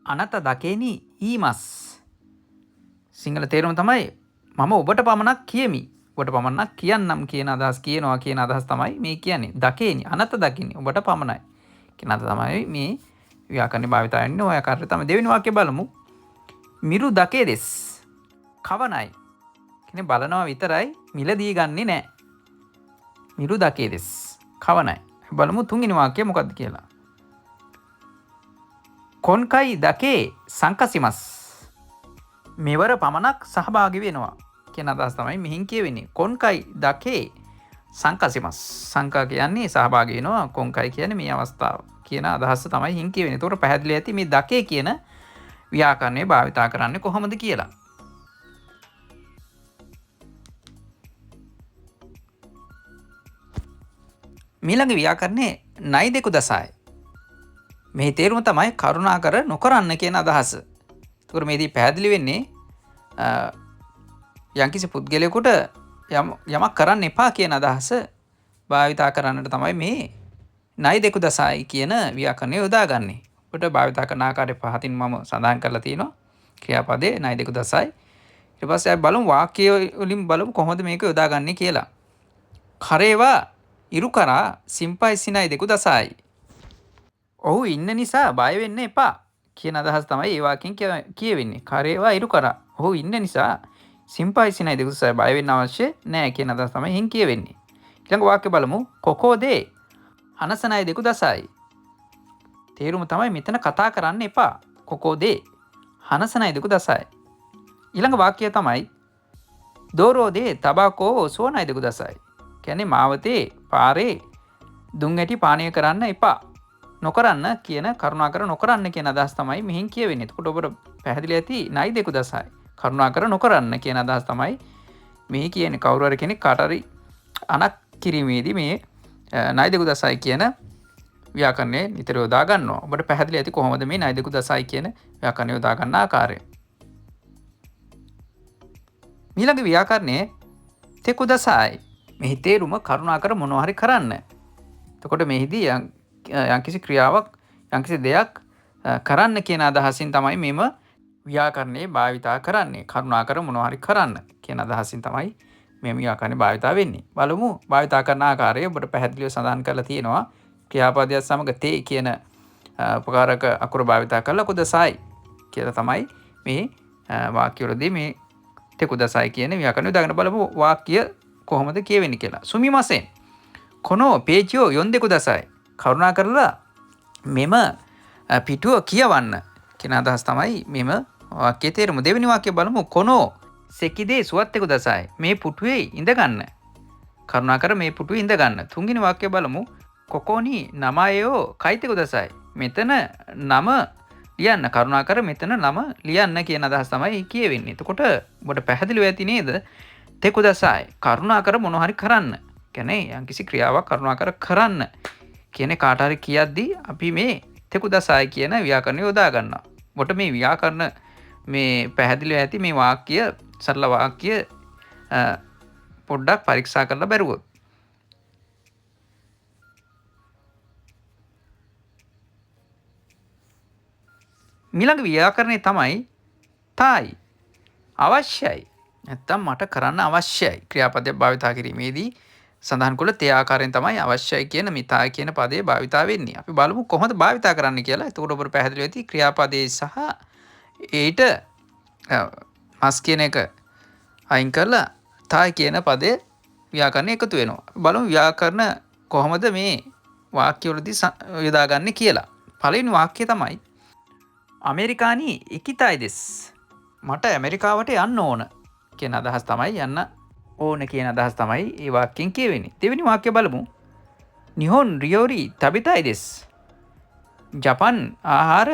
අනත දකේනි ඊමස්. සිංහල තේරුම තමයි මම ඔබට පමණක් කියමි, ඔබට පමණක් කියන්නම් කියන අදහස් කියනවා කියන අදහස් තමයි මේ කියන්නේ. දකේනි අනත දකිනි ඔබට පමණයි කියන අදහස තමයි මේ ව්‍යාකරණය භාවිතා වෙන්නේ. ඔය ආකාරයට තමයි. දෙවෙනි වාක්‍යය බලමු. මිරු දකේ දෙස් කවනයි කියන්නේ බලනවා විතරයි මිලදී ගන්නෙ නෑ. මිරු දකේ දෙස් කවනයි. බලමු තුන්වෙනි වාක්‍යය මොකද්ද කියලා. කොන්කයි දකේ සංකසිමස් මෙවර පමණක් සහභාගී වෙනවා කියන අදහස තමයි මෙහින් කියවෙන්නේ. කොන්කයි දකේ සංකසිමස්. සංකා කියන්නේ සහභාගී වෙනවා, කොන්කයි කියන්නේ මේ අවස්ථාව කියන අදහස තමයි හින් කියවෙන්නේ. ඒතකොට පැහැදිලි ඇති මේ දකේ කියන ව්‍යාකරණය භාවිතා කරන්නේ කොහොමද කියලා. මීළඟ ව්‍යාකරණය නයි දෙකු දසාය. මෙහි තේරුම තමයි කරුණාකර නොකරන්න කියන අදහස. එතකොට මේදී පැහැදිලි වෙන්නේ යම්කිසි පුද්ගලයෙකුට යමක් කරන්න එපා කියන අදහස භාවිතා කරන්නට තමයි මේ නයි දෙකු දසායි කියන ව්‍යාකරණය යොදාගන්නේ. ඔබට භාවිතා කරන ආකාරය පහතින් මම සඳහන් කරලා තියෙනවා. ක්‍රියාපදේ නයි දෙකු දසායි. ඊට පස්සේ අපි බලමු වාක්‍ය වලින් බලමු කොහොමද මේක යොදාගන්නේ කියලා. කරේවා ඉරුකරා සිම්පයි සිනයි දෙකු දසායි. ඔහු ඉන්න නිසා බය වෙන්න එපා කියන අදහස තමයි ඒ වාක්‍යයෙන් කියවෙන්නේ. කරේවා ඉරුකරා ඔහු ඉන්න නිසා සිම්පයි සිනයි දෙකු දසායි බය වෙන්න අවශ්‍ය නෑ කියන අදහස තමයි එහෙන් කියවෙන්නේ. ඊළඟ වාක්‍ය බලමු. කොකෝ දේ හනසනයි දෙකු දසායි. තේරුම තමයි මෙතන කතා කරන්න එපා. කොකෝ දේ හනසනයි දෙකු දසායි. ඊළඟ වාක්‍යය තමයි දෝරෝ දේ තබාකෝ සෝනයි දෙකු දසායි. කියන්නේ මාවතේ පාරේ දුම් ඇටි පානය කරන්න එපා. නොකරන්න කියන කරුණාකර නොකරන්න කියන අදහස් තමයි මෙහින් කියවෙන්නේ. එතකොට ඔබට පැහැදිලි ඇති නයි දෙකු දසායි. කරුණාකර නොකරන්න කියන අදහස් තමයි මේ කියන්නේ. කවුරු හරි කෙනෙක් කාට හරි අනක් කිරීමේදී මේ නයි දෙකු දසායි කියන ව්‍යාකරණය නිතර යොදා ගන්නවා. ඔබට පැහැදිලි ඇති කොහොමද මේ නයි දෙකු දසායි කියන ව්‍යාකරණය යොදා ගන්න ආකාරය. මීළඟ ව්‍යාකරණය තෙකු දසායි. මෙහි තේරුම කරුණාකර මොනවා හරි කරන්න. එතකොට මෙහිදී යම්කිසි ක්‍රියාවක් යම්කිසි දෙයක් කරන්න කියන අදහසින් තමයි මෙම ව්‍යාකරණය භාවිතා කරන්නේ. කරුණාකර මොනවා හරි කරන්න කියන අදහසින් තමයි මෙම ව්‍යාකරණය භාවිතා වෙන්නේ. බලමු භාවිතා කරන ආකාරය ඔබට පැහැදිලිව සඳහන් කරලා තියෙනවා. ක්‍රියාපදයක් සමග තේ කියන උපකාරක අකුර භාවිතා කරලා කුදසයි කියලා තමයි මේ වාක්‍යවලදී මේ තේ කුදසයි කියන ව්‍යාකරණය යොදාගෙන බලමු වාක්‍ය කොහොමද කියවෙන්නේ කියලා. සුමිමසෙන් කොනෝ පේජියෝ යොන්දෙ කුදසයි. කරුණා කරලා මෙම පිටුව කියවන්න කියන අදහස් තමයි මෙම වාක්‍යයේ තේරුම. දෙවෙනි වාක්‍යය බලමු. කොනෝ සෙකිදේ සුවත්තෙ කුදසයි. මේ පුටුවේ ඉඳ ගන්න. කරුණාකර මේ පුටුවේ ඉඳ ගන්න. තුන්වෙනි වාක්‍යය බලමු. කොකෝනි නමයෝ කයිතෙ කුදසයි. මෙතන නම ලියන්න. කරුණාකර මෙතන නම ලියන්න කියන අදහස් තමයි කියවෙන්නේ. එතකොට ඔබට පැහැදිලිව ඇති නේද? තෙ කුදසයි. කරුණාකර මොනවා හරි කරන්න. කියන්නේ යම්කිසි ක්‍රියාවක් කරුණාකර කරන්න කියන කාට හරි කියද්දී අපි මේ තෙ කුදසයි කියන ව්‍යාකරණය යොදා ගන්නවා. ඔබට මේ ව්‍යාකරණ මේ පැහැදිලිව ඇති මේ වාක්‍ය සරල වාක්‍ය පොඩ්ඩක් පරීක්ෂා කරලා බැලුවොත්. මීළඟ ව්‍යාකරණය තමයි තායි. අවශ්‍යයි. නැත්තම් මට කරන්න අවශ්‍යයි. ක්‍රියාපදයක් භාවිතා කිරීමේදී සඳහන් කළ තේ ආකාරයෙන් තමයි අවශ්‍යයි කියන මේ තායි කියන පදේ භාවිතා වෙන්නේ. අපි බලමු කොහොමද භාවිතා කරන්න කියලා. එතකොට ඔබට පැහැදිලි වෙති ක්‍රියාපදේ සහ ඊට මස් කියන එක අයින් කරලා තායි කියන පදේ ව්‍යාකරණ එකතු වෙනවා. අපි බලමු ව්‍යාකරණ කොහොමද මේ වාක්‍යවලදී යොදාගන්නේ කියලා. පළවෙනි වාක්‍යය තමයි ඇමරිකානි ඉකිතයි දෙස්. මට ඇමරිකාවට යන්න ඕන කියන අදහස් තමයි, යන්න ඕන කියන අදහස් තමයි ඒ වාක්‍යයෙන් කියවෙන්නේ. දෙවෙනි වාක්‍යය බලමු. නිහොන් රියෝරි තබිතයි දෙස්. ජපන් ආහාර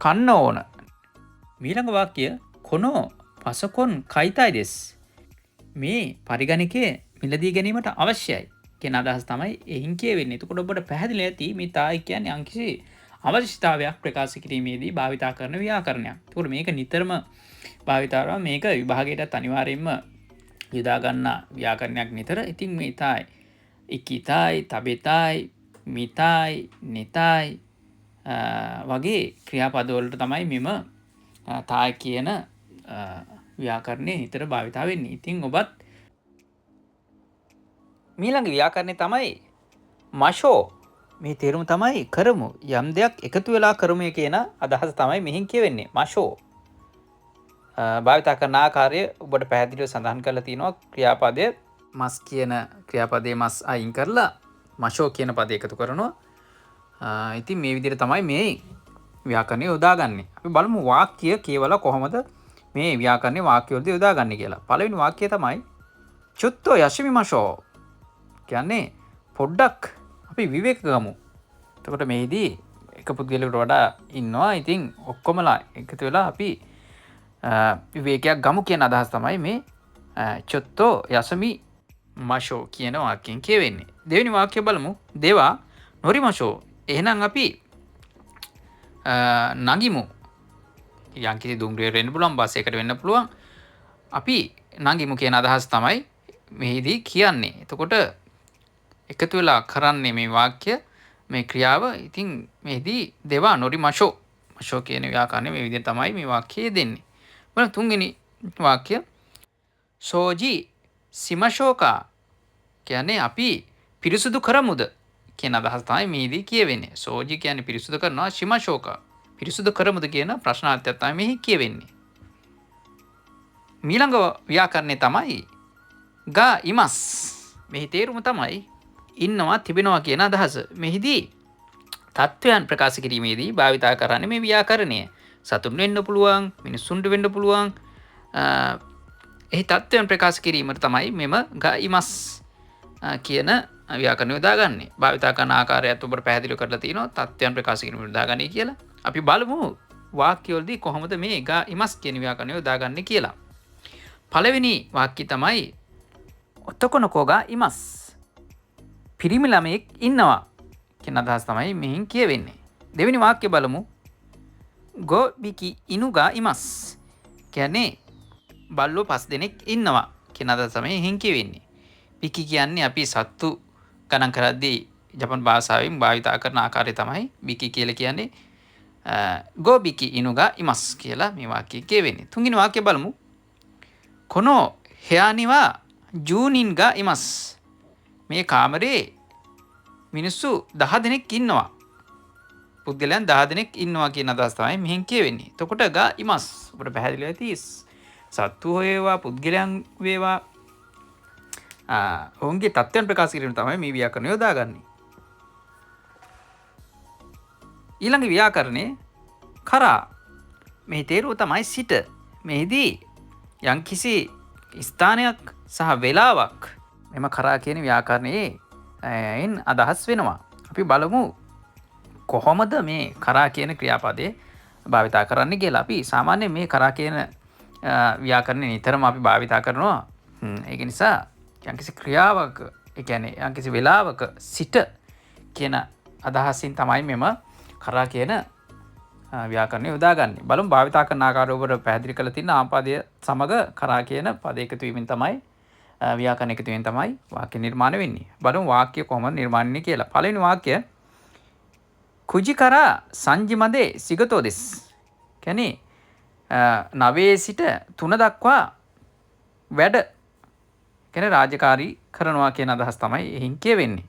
කන්න ඕන. මීළඟ වාක්‍යය කොනෝ පසකොන් කයිතයි දෙස්. මේ පරිගණකය මිලදී ගැනීමට අවශ්‍යයි කියන අදහස් තමයි එහින් කියවෙන්නේ. එතකොට ඔබට පැහැදිලි ඇති මේ තායි කියන්නේ යම්කිසි අවශ්‍යතාවයක් ප්‍රකාශ කිරීමේදී භාවිතා කරන ව්‍යාකරණයක්. එතකොට මේක නිතරම භාවිතා කරනවා. මේක විභාගයටත් අනිවාර්යයෙන්ම යොදා ගන්න ව්‍යාකරණයක් නිතර. ඉතින් මේ තායි, ඉකිතයි, තබෙතයි, මිතයි, නිතයි වගේ ක්‍රියාපද වලට තමයි මෙම තායි කියන ව්‍යාකරණය නිතර භාවිතා වෙන්නේ. ඉතින් ඔබත් මීළඟ ව්‍යාකරණය තමයි මෂෝ. මේ තේරුම තමයි කරමු, යම් දෙයක් එකතු වෙලා කරමු කියන අදහස තමයි මෙහින් කියවෙන්නේ. මෂෝ භාවිතා කරන ආකාරය ඔබට පැහැදිලිව සඳහන් කරලා තියෙනවා. ක්‍රියාපදය මස් කියන ක්‍රියාපදයේ මස් අයින් කරලා මෂෝ කියන පදය එකතු කරනවා. ඉතින් මේ විදිහට තමයි මේ ව්‍යාකරණය යොදාගන්නේ. අපි බලමු වාක්‍ය කියවලා කොහොමද මේ ව්‍යාකරණය වාක්‍ය වලදී යොදාගන්නේ කියලා. පළවෙනි වාක්‍යය තමයි චුත්තෝ යශමි මෂෝ. කියන්නේ පොඩ්ඩක් අපි විවේක ගමු. එතකොට මෙහිදී එක පුද්ගලයෙකුට වඩා ඉන්නවා. ඉතින් ඔක්කොමලා එකතු වෙලා අපි විවේකයක් ගමු කියන අදහස් තමයි මේ චුත්තෝ යසමි මෂෝ කියන වාක්‍යයෙන් කියවෙන්නේ. දෙවෙනි වාක්‍යය බලමු. දේවා නොරි මෂෝ. එහෙනම් අපි නගිමු. යම්කිසි දුම්රියකට වෙන්න පුළුවන්, බස් එකකට වෙන්න පුළුවන්. අපි නගිමු කියන අදහස් තමයි මෙහිදී කියන්නේ. එතකොට එකතු වෙලා කරන්නේ මේ වාක්‍ය, මේ ක්‍රියාව. ඉතින් මෙහිදී දේවා නොරි මෂෝ, මෂෝ කියන ව්‍යාකරණය මේ විදිහට තමයි මේ වාක්‍යය දෙන්නේ. බලමු තුන්වෙනි වාක්‍ය. සෝජි සිමෂෝකා කියන්නේ අපි පිරිසුදු කරමුද කියන අදහස තමයි මෙහිදී කියවෙන්නේ. සෝජි කියන්නේ පිරිසුදු කරනවා, සිමෂෝකා පිරිසුදු කරමුද කියන ප්‍රශ්නාර්ථයක් තමයි මෙහි කියවෙන්නේ. මීළඟ ව්‍යාකරණය තමයි ගා ඉමස්. මෙහි තේරුම තමයි ඉන්නවා, තිබෙනවා කියන අදහස. මෙහිදී තත්ත්වයන් ප්‍රකාශ කිරීමේදී භාවිතා කරන්නේ මේ ව්‍යාකරණය. සතුන් වෙන්න පුළුවන්, මිනිස්සුන්ට වෙන්න පුළුවන්. එහි තත්ත්වයන් ප්‍රකාශ කිරීමට තමයි මෙම ගා ඉමස් කියන ව්‍යාකරණය යොදාගන්නේ. භාවිතා කරන ආකාරයත් ඔබට පැහැදිලි කරලා තියෙනවා තත්ත්වයන් ප්‍රකාශ කිරීමට යොදාගන්නේ කියලා. අපි බලමු වාක්‍යවලදී කොහොමද මේ ගා ඉමස් කියන ව්‍යාකරණය යොදාගන්නේ කියලා. පළවෙනි වාක්‍යය තමයි ඔතකොනකෝ ගා ඉමස්. පිරිමි ළමයෙක් ඉන්නවා කියන අදහස තමයි මෙහින් කියවෙන්නේ. දෙවෙනි වාක්‍යය බලමු. ගෝ බිකි ඉනු ගා ඉමස්. කියන්නේ බල්ලෝ 5 දෙනෙක් ඉන්නවා කියන අදහස තමයි මෙහින් කියවෙන්නේ. බිකි කියන්නේ අපි සත්තු ගණන් කරද්දී ජපන් භාෂාවෙන් භාවිතා කරන ආකාරය තමයි බිකි කියලා කියන්නේ. ගෝ බිකි ඉනු ගා ඉමස් කියලා මේ වාක්‍යය කියවෙන්නේ. තුන්වෙනි වාක්‍යය බලමු. කොනෝ හයානිවා ජූනින් ගා ඉමස්. මේ කාමරේ මිනිස්සු 10 දෙනෙක් ඉන්නවා. පුද්ගලයන් 10 දෙනෙක් ඉන්නවා කියන අදහස තමයි මෙහෙන් කියවෙන්නේ. එතකොට ගා ඉමස් ඔබට පැහැදිලිව ඇති සත්තු වේවා පුද්ගලයන් වේවා ඔවුන්ගේ තත්ත්වයන් ප්‍රකාශ කිරීම තමයි මේ ව්‍යාකරණය යොදාගන්නේ. ඊළඟ ව්‍යාකරණය කරා. මෙහි තේරුව තමයි සිට. මෙහිදී යම්කිසි ස්ථානයක් සහ වේලාවක් මෙම කරා කියන ව්‍යාකරණයේ එන් අදහස් වෙනවා. අපි බලමු කොහොමද මේ කරා කියන ක්‍රියාපදය භාවිතා කරන්න කියලා. අපි සාමාන්‍යයෙන් මේ කරා කියන ව්‍යාකරණය නිතරම අපි භාවිතා කරනවා. ඒක නිසා යම්කිසි ක්‍රියාවක, ඒ කියන්නේ යම්කිසි වේලාවක සිට කියන අදහසින් තමයි මෙම කරා කියන ව්‍යාකරණය යොදාගන්නේ. බලමු භාවිතා කරන ආකාරය ඔබට පැහැදිලි කරලා තියෙන ආපදය සමග කරා කියන පද එකතු වීමෙන් තමයි ව්‍යාකරණ එකතු වීමෙන් තමයි වාක්‍ය නිර්මාණය වෙන්නේ. බලමු වාක්‍ය කොහොමද නිර්මාණය වෙන්නේ කියලා. පළවෙනි වාක්‍ය කුජි කරා සංජිමදේ සිගතෝ දෙස්. කියන්නේ 9 සිට 3 දක්වා වැඩ කියන්නේ රාජකාරී කරනවා කියන අදහස් තමයි එහින් කියවෙන්නේ.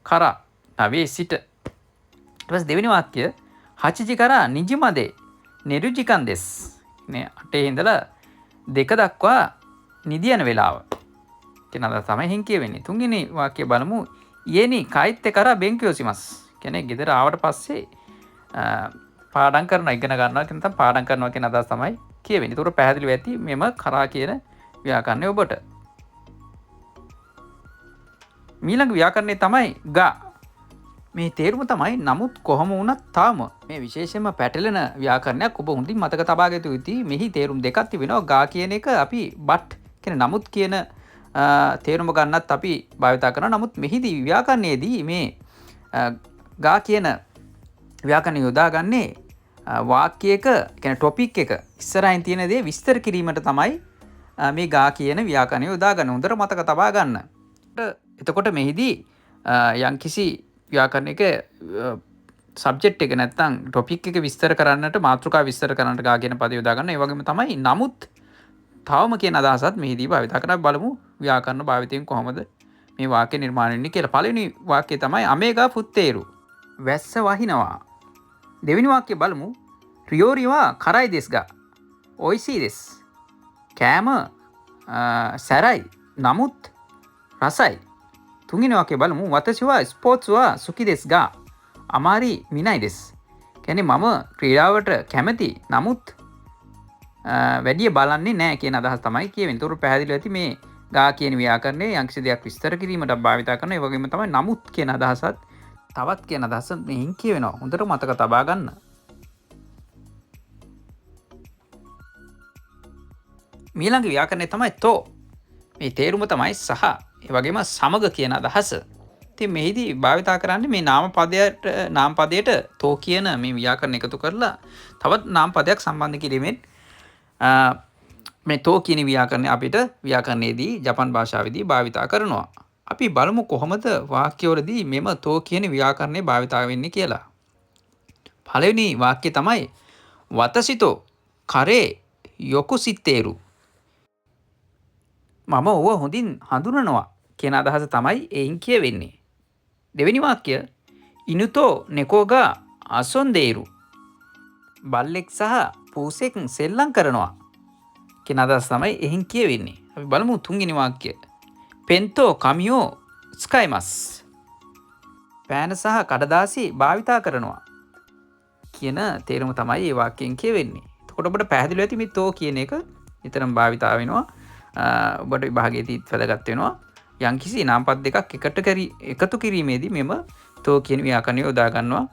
කරා 9 සිට. ඊට පස්සේ දෙවෙනි වාක්‍ය හචිජි කරා නිජිමදේ නෙරුජිකන් දෙස්. නේ 8 ඉඳලා 2 දක්වා නිදියන වෙලාව කියන අදහස් තමයි එහින් කියවෙන්නේ. තුන්වෙනි වාක්‍ය බලමු. යෙනි කයිත්තේ කරා බෙන්කියෝසිමස්. කියන්නේ ගෙදර ආවට පස්සේ පාඩම් කරනවා, ඉගෙන ගන්නවා කියන නැත්නම් පාඩම් කරනවා කියන අදහස තමයි කියවෙන්නේ. ඒතකොට පැහැදිලිව ඇති මෙම කරා කියන ව්‍යාකරණය ඔබට. මීළඟ ව්‍යාකරණය තමයි ගා. මේ තේරුම තමයි නමුත් කොහොම වුණත් තාම. මේ විශේෂයෙන්ම පැටලෙන ව්‍යාකරණයක් ඔබ හොඳින් මතක තබා ගත යුතුයි. මෙහි තේරුම් දෙකක් තිබෙනවා. ගා කියන එක අපි බට් කියන නමුත් කියන තේරුම ගන්නත් අපි භාවිතා කරනවා. නමුත් මෙහිදී ව්‍යාකරණයේදී මේ ගා කියන ව්‍යාකරණය යොදාගන්නේ වාක්‍යයක කියන්නේ ටොපික් එක ඉස්සරහින් තියෙන දේ විස්තර කිරීමට තමයි මේ ගා කියන ව්‍යාකරණය යොදාගන්නේ. හොඳට මතක තබා ගන්න. එතකොට මෙහිදී යම්කිසි ව්‍යාකරණයක සබ්ජෙක්ට් එක නැත්නම් ටොපික් එක විස්තර කරන්නට, මාතෘකාව විස්තර කරන්නට ගා කියන පදය යොදා ගන්න. ඒ වගේම තමයි නමුත් තවම කියන අදහසත් මෙහිදී භාවිතා කරනවා. අපි බලමු ව්‍යාකරණ භාවිතයෙන් කොහොමද මේ වාක්‍ය නිර්මාණය වෙන්නේ කියලා. පළවෙනි වාක්‍යය තමයි අමේගා ෆුත්තේරු, වැස්ස වහිනවා. දෙවෙනි වාක්‍යය බලමු. රියෝරිවා කරයි දෙස්ගා ඔයිසී දෙස්, කෑම සැරයි නමුත් රසයි. තුන්වෙනි වාක්‍යය බලමු. වතසිවා ස්පෝර්ට්ස්වා සුකි දෙස්ගා අමාරි මිනයි දෙස්, කියන්නේ මම ක්‍රීඩාවට කැමති නමුත් වැඩිය බලන්නේ නෑ කියන අදහස තමයි කියවෙන්නේ. ඒතකොට පැහැදිලිව ඇති මේ ගා කියන ව්‍යාකරණය යම්කිසි දෙයක් විස්තර කිරීමට භාවිතා කරන, ඒ වගේම තමයි නමුත් කියන අදහසත් තවත් කියන අදහස මෙහින් කියවෙනවා. හොඳට මතක තබා ගන්න. මීළඟ ව්‍යාකරණය තමයි තෝ. මේ තේරුම තමයි සහ, ඒ වගේම සමග කියන අදහස. ඉතින් මෙහිදී භාවිතා කරන්නේ මේ නාම පදයට තෝ කියන මේ ව්‍යාකරණ එකතු කරලා තවත් නාම පදයක් සම්බන්ධ කිරීමෙන් මේ තෝ කියන ව්‍යාකරණය අපිට ව්‍යාකරණයේදී ජපන් භාෂාවේදී භාවිතා කරනවා. අපි බලමු කොහොමද වාක්‍යවලදී මෙම තෝ කියන ව්‍යාකරණය භාවිතා වෙන්නේ කියලා. පළවෙනි වාක්‍යය තමයි වතසිතෝ කරේ යොකුසිතේරු, මම ඔව හොඳින් හඳුනනවා කියන අදහස තමයි එයින් කියවෙන්නේ. දෙවෙනි වාක්‍ය ඉනුතෝ නෙකෝගා අසොන්දේරු, බල්ලෙක් සහ පූසෙක් සෙල්ලම් කරනවා කියන අදහස තමයි එයින් කියවෙන්නේ. අපි බලමු තුන්වෙනි වාක්‍ය පෙන්තෝ කමියෝ ස්කයිමස්, පෑන සහ කඩදාසි භාවිතා කරනවා කියන තේරුම තමයි ඒ වාක්‍යයෙන් කියවෙන්නේ. එතකොට ඔබට පැහැදිලිව ඇති මේ තෝ කියන එක නිතරම භාවිතා වෙනවා. ඔබට විභාගයේදීත් වැදගත් වෙනවා. යම්කිසි නාමපද දෙකක් එකතු කිරීමේදී මෙම තෝ කියන ව්‍යාකරණය යොදා ගන්නවා.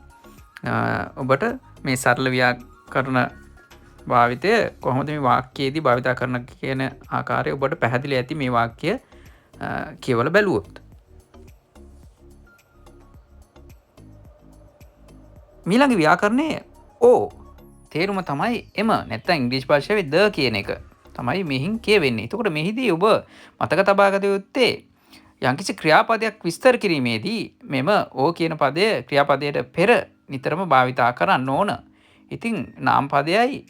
ඔබට මේ සරල ව්‍යාකරණ භාවිතය කොහොමද මේ වාක්‍යයේදී භාවිතා කරන කියන ආකාරය ඔබට පැහැදිලි ඇති මේ වාක්‍ය කියවලා බැලුවොත්. මීළඟ ව්‍යාකරණය ඕ. තේරුම තමයි එම, නැත්නම් ඉංග්‍රීසි භාෂාවේ ද කියන එක තමයි මෙහින් කියවෙන්නේ. එතකොට මෙහිදී ඔබ මතක තබා ගත යුත්තේ යම්කිසි ක්‍රියාපදයක් විස්තර කිරීමේදී මෙම ඕ කියන පදය ක්‍රියාපදයට පෙර නිතරම භාවිතා කරන්න ඕන. ඉතින් නාම පදයයි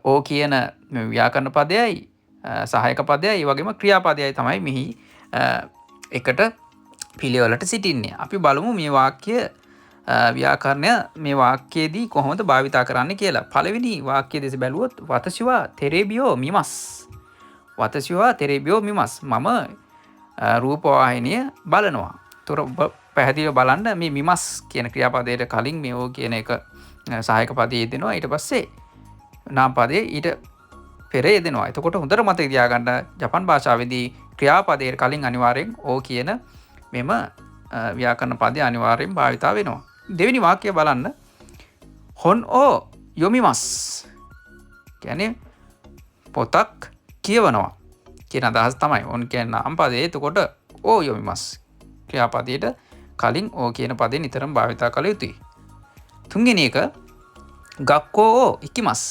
ඕ කියන මේ ව්‍යාකරණ පදයයි සහායක පදයයි ඒ වගේම ක්‍රියාපදයයි තමයි මෙහි එකට පිළිවෙලට සිටින්නේ. අපි බලමු මේ වාක්‍ය ව්‍යාකරණය මේ වාක්‍යයේදී කොහොමද භාවිතා කරන්නේ කියලා. පළවෙනි වාක්‍යය දෙස බැලුවොත් වතසිවා තෙරේබියෝ මිමස්, වතසිවා තෙරේබියෝ මිමස්, මම රූපවාහිනිය බලනවා. ඒතර ඔබ පැහැදිලිව බලන්න මේ මිමස් කියන ක්‍රියාපදයට කලින් මේ ඕ කියන එක සහායක පදයේ යෙදෙනවා. ඊට පස්සේ නාම පදයේ ඊට පෙර යෙදෙනවා. එතකොට හොඳට මතක තියාගන්න ජපන් භාෂාවේදී ක්‍රියාපදයට කලින් අනිවාර්යෙන් ඕ කියන මෙම ව්‍යාකරණ පදය අනිවාර්යෙන් භාවිතා වෙනවා. දෙවෙනි වාක්‍යය බලන්න. හොන් ඕ යොමිමස් කියන්නේ පොතක් කියවනවා කියන අදහස තමයි. ඔන් කියන්නේ නාම පදේ. එතකොට ඕ යොමිමස් ක්‍රියාපදයට කලින් ඕ කියන පදේ නිතරම භාවිතා කළ යුතුයි. තුන්වෙනි එක ගක්කෝ ඕ ඉකිමස්,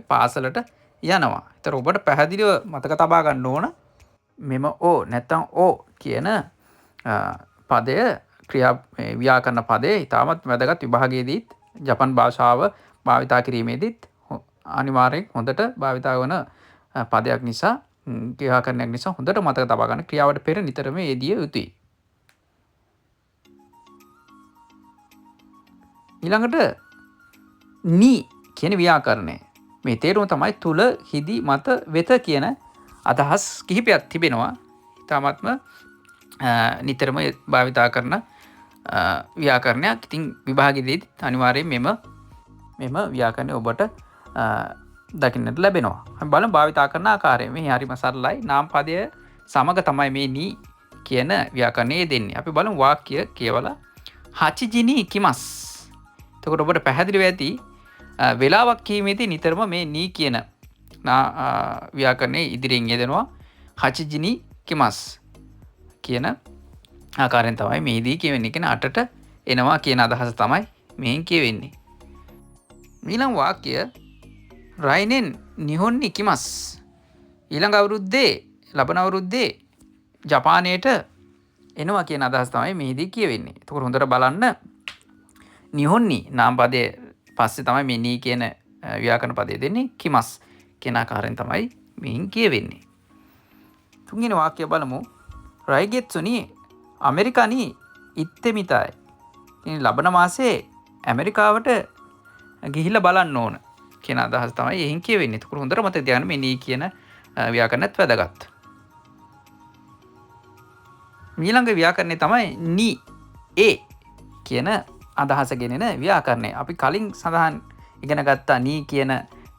පාසලට යනවා. ඒතර ඔබට පැහැදිලිව මතක තබා ගන්න ඕන මෙම ඕ නැත්තම් ඕ කියන පදය මේ ව්‍යාකරණ පදේ ඉතාමත් වැදගත් විභාගයේදීත් ජපන් භාෂාව භාවිතා කිරීමේදීත් අනිවාර්යෙන් හොඳට භාවිතා වන පදයක් නිසා, ක්‍රියාකරණයක් නිසා හොඳට මතක තබා ගන්න ක්‍රියාවට පෙර නිතරම යෙදිය යුතුයි. ඊළඟට නි කියන ව්‍යාකරණය. මේ තේරුම තමයි තුල, හිදි, මත, වෙත කියන අදහස් කිහිපයක් තිබෙනවා. ඉතාමත්ම නිතරම භාවිතා කරන ව්‍යාකරණයක්. ඉතින් විභාගෙදීත් අනිවාර්යයෙන් මෙම ව්‍යාකරණය ඔබට දකින්නට ලැබෙනවා. අපි බලමු භාවිතා කරන ආකාරය. මේ හරිම සරලයි. නාම පදය සමග තමයි මේ නී කියන ව්‍යාකරණය යෙදෙන්නේ. අපි බලමු වාක්‍ය කියවලා. හචිජිනි කිමස්. එතකොට ඔබට පැහැදිලිව ඇති වෙලාවක් කීමේදී නිතරම මේ නී කියන ව්‍යාකරණය ඉදිරියෙන් යෙදෙනවා. හචිජිනි කිමස් කියන ආකාරයෙන් තමයි මෙහිදී කියවෙන්නේ. කියන්නේ 8ට එනවා කියන අදහස තමයි මෙහෙන් කියවෙන්නේ. ඊළඟ වාක්‍ය රයිනෙන් නිහොන්නි කිමස්. ඊළඟ අවුරුද්දේ ලබන අවුරුද්දේ ජපානයට එනවා කියන අදහස තමයි මෙහිදී කියවෙන්නේ. එතකොට හොඳට බලන්න නිහොන්නි නාම පදයේ පස්සේ තමයි මේ නී කියන ව්‍යාකරණ පදය දෙන්නේ. කිමස් කියන ආකාරයෙන් තමයි මෙහින් කියවෙන්නේ. තුන්වෙනි වාක්‍ය බලමු. රයිගෙත්සුනි ඇමරිකානි ඉත්තෙමිතයි. ඉතින් ලබන මාසේ ඇමරිකාවට ගිහිල්ලා බලන්න ඕන කියන අදහස තමයි එහින් කියවෙන්නේ. එතකොට හොඳට මතක තියාගන්න මේ නී කියන ව්‍යාකරණයත් වැදගත්. ඊළඟ ව්‍යාකරණය තමයි නී ඒ කියන අදහස ගෙනෙන ව්‍යාකරණය. අපි කලින් සඳහන් ඉගෙන ගත්තා නී කියන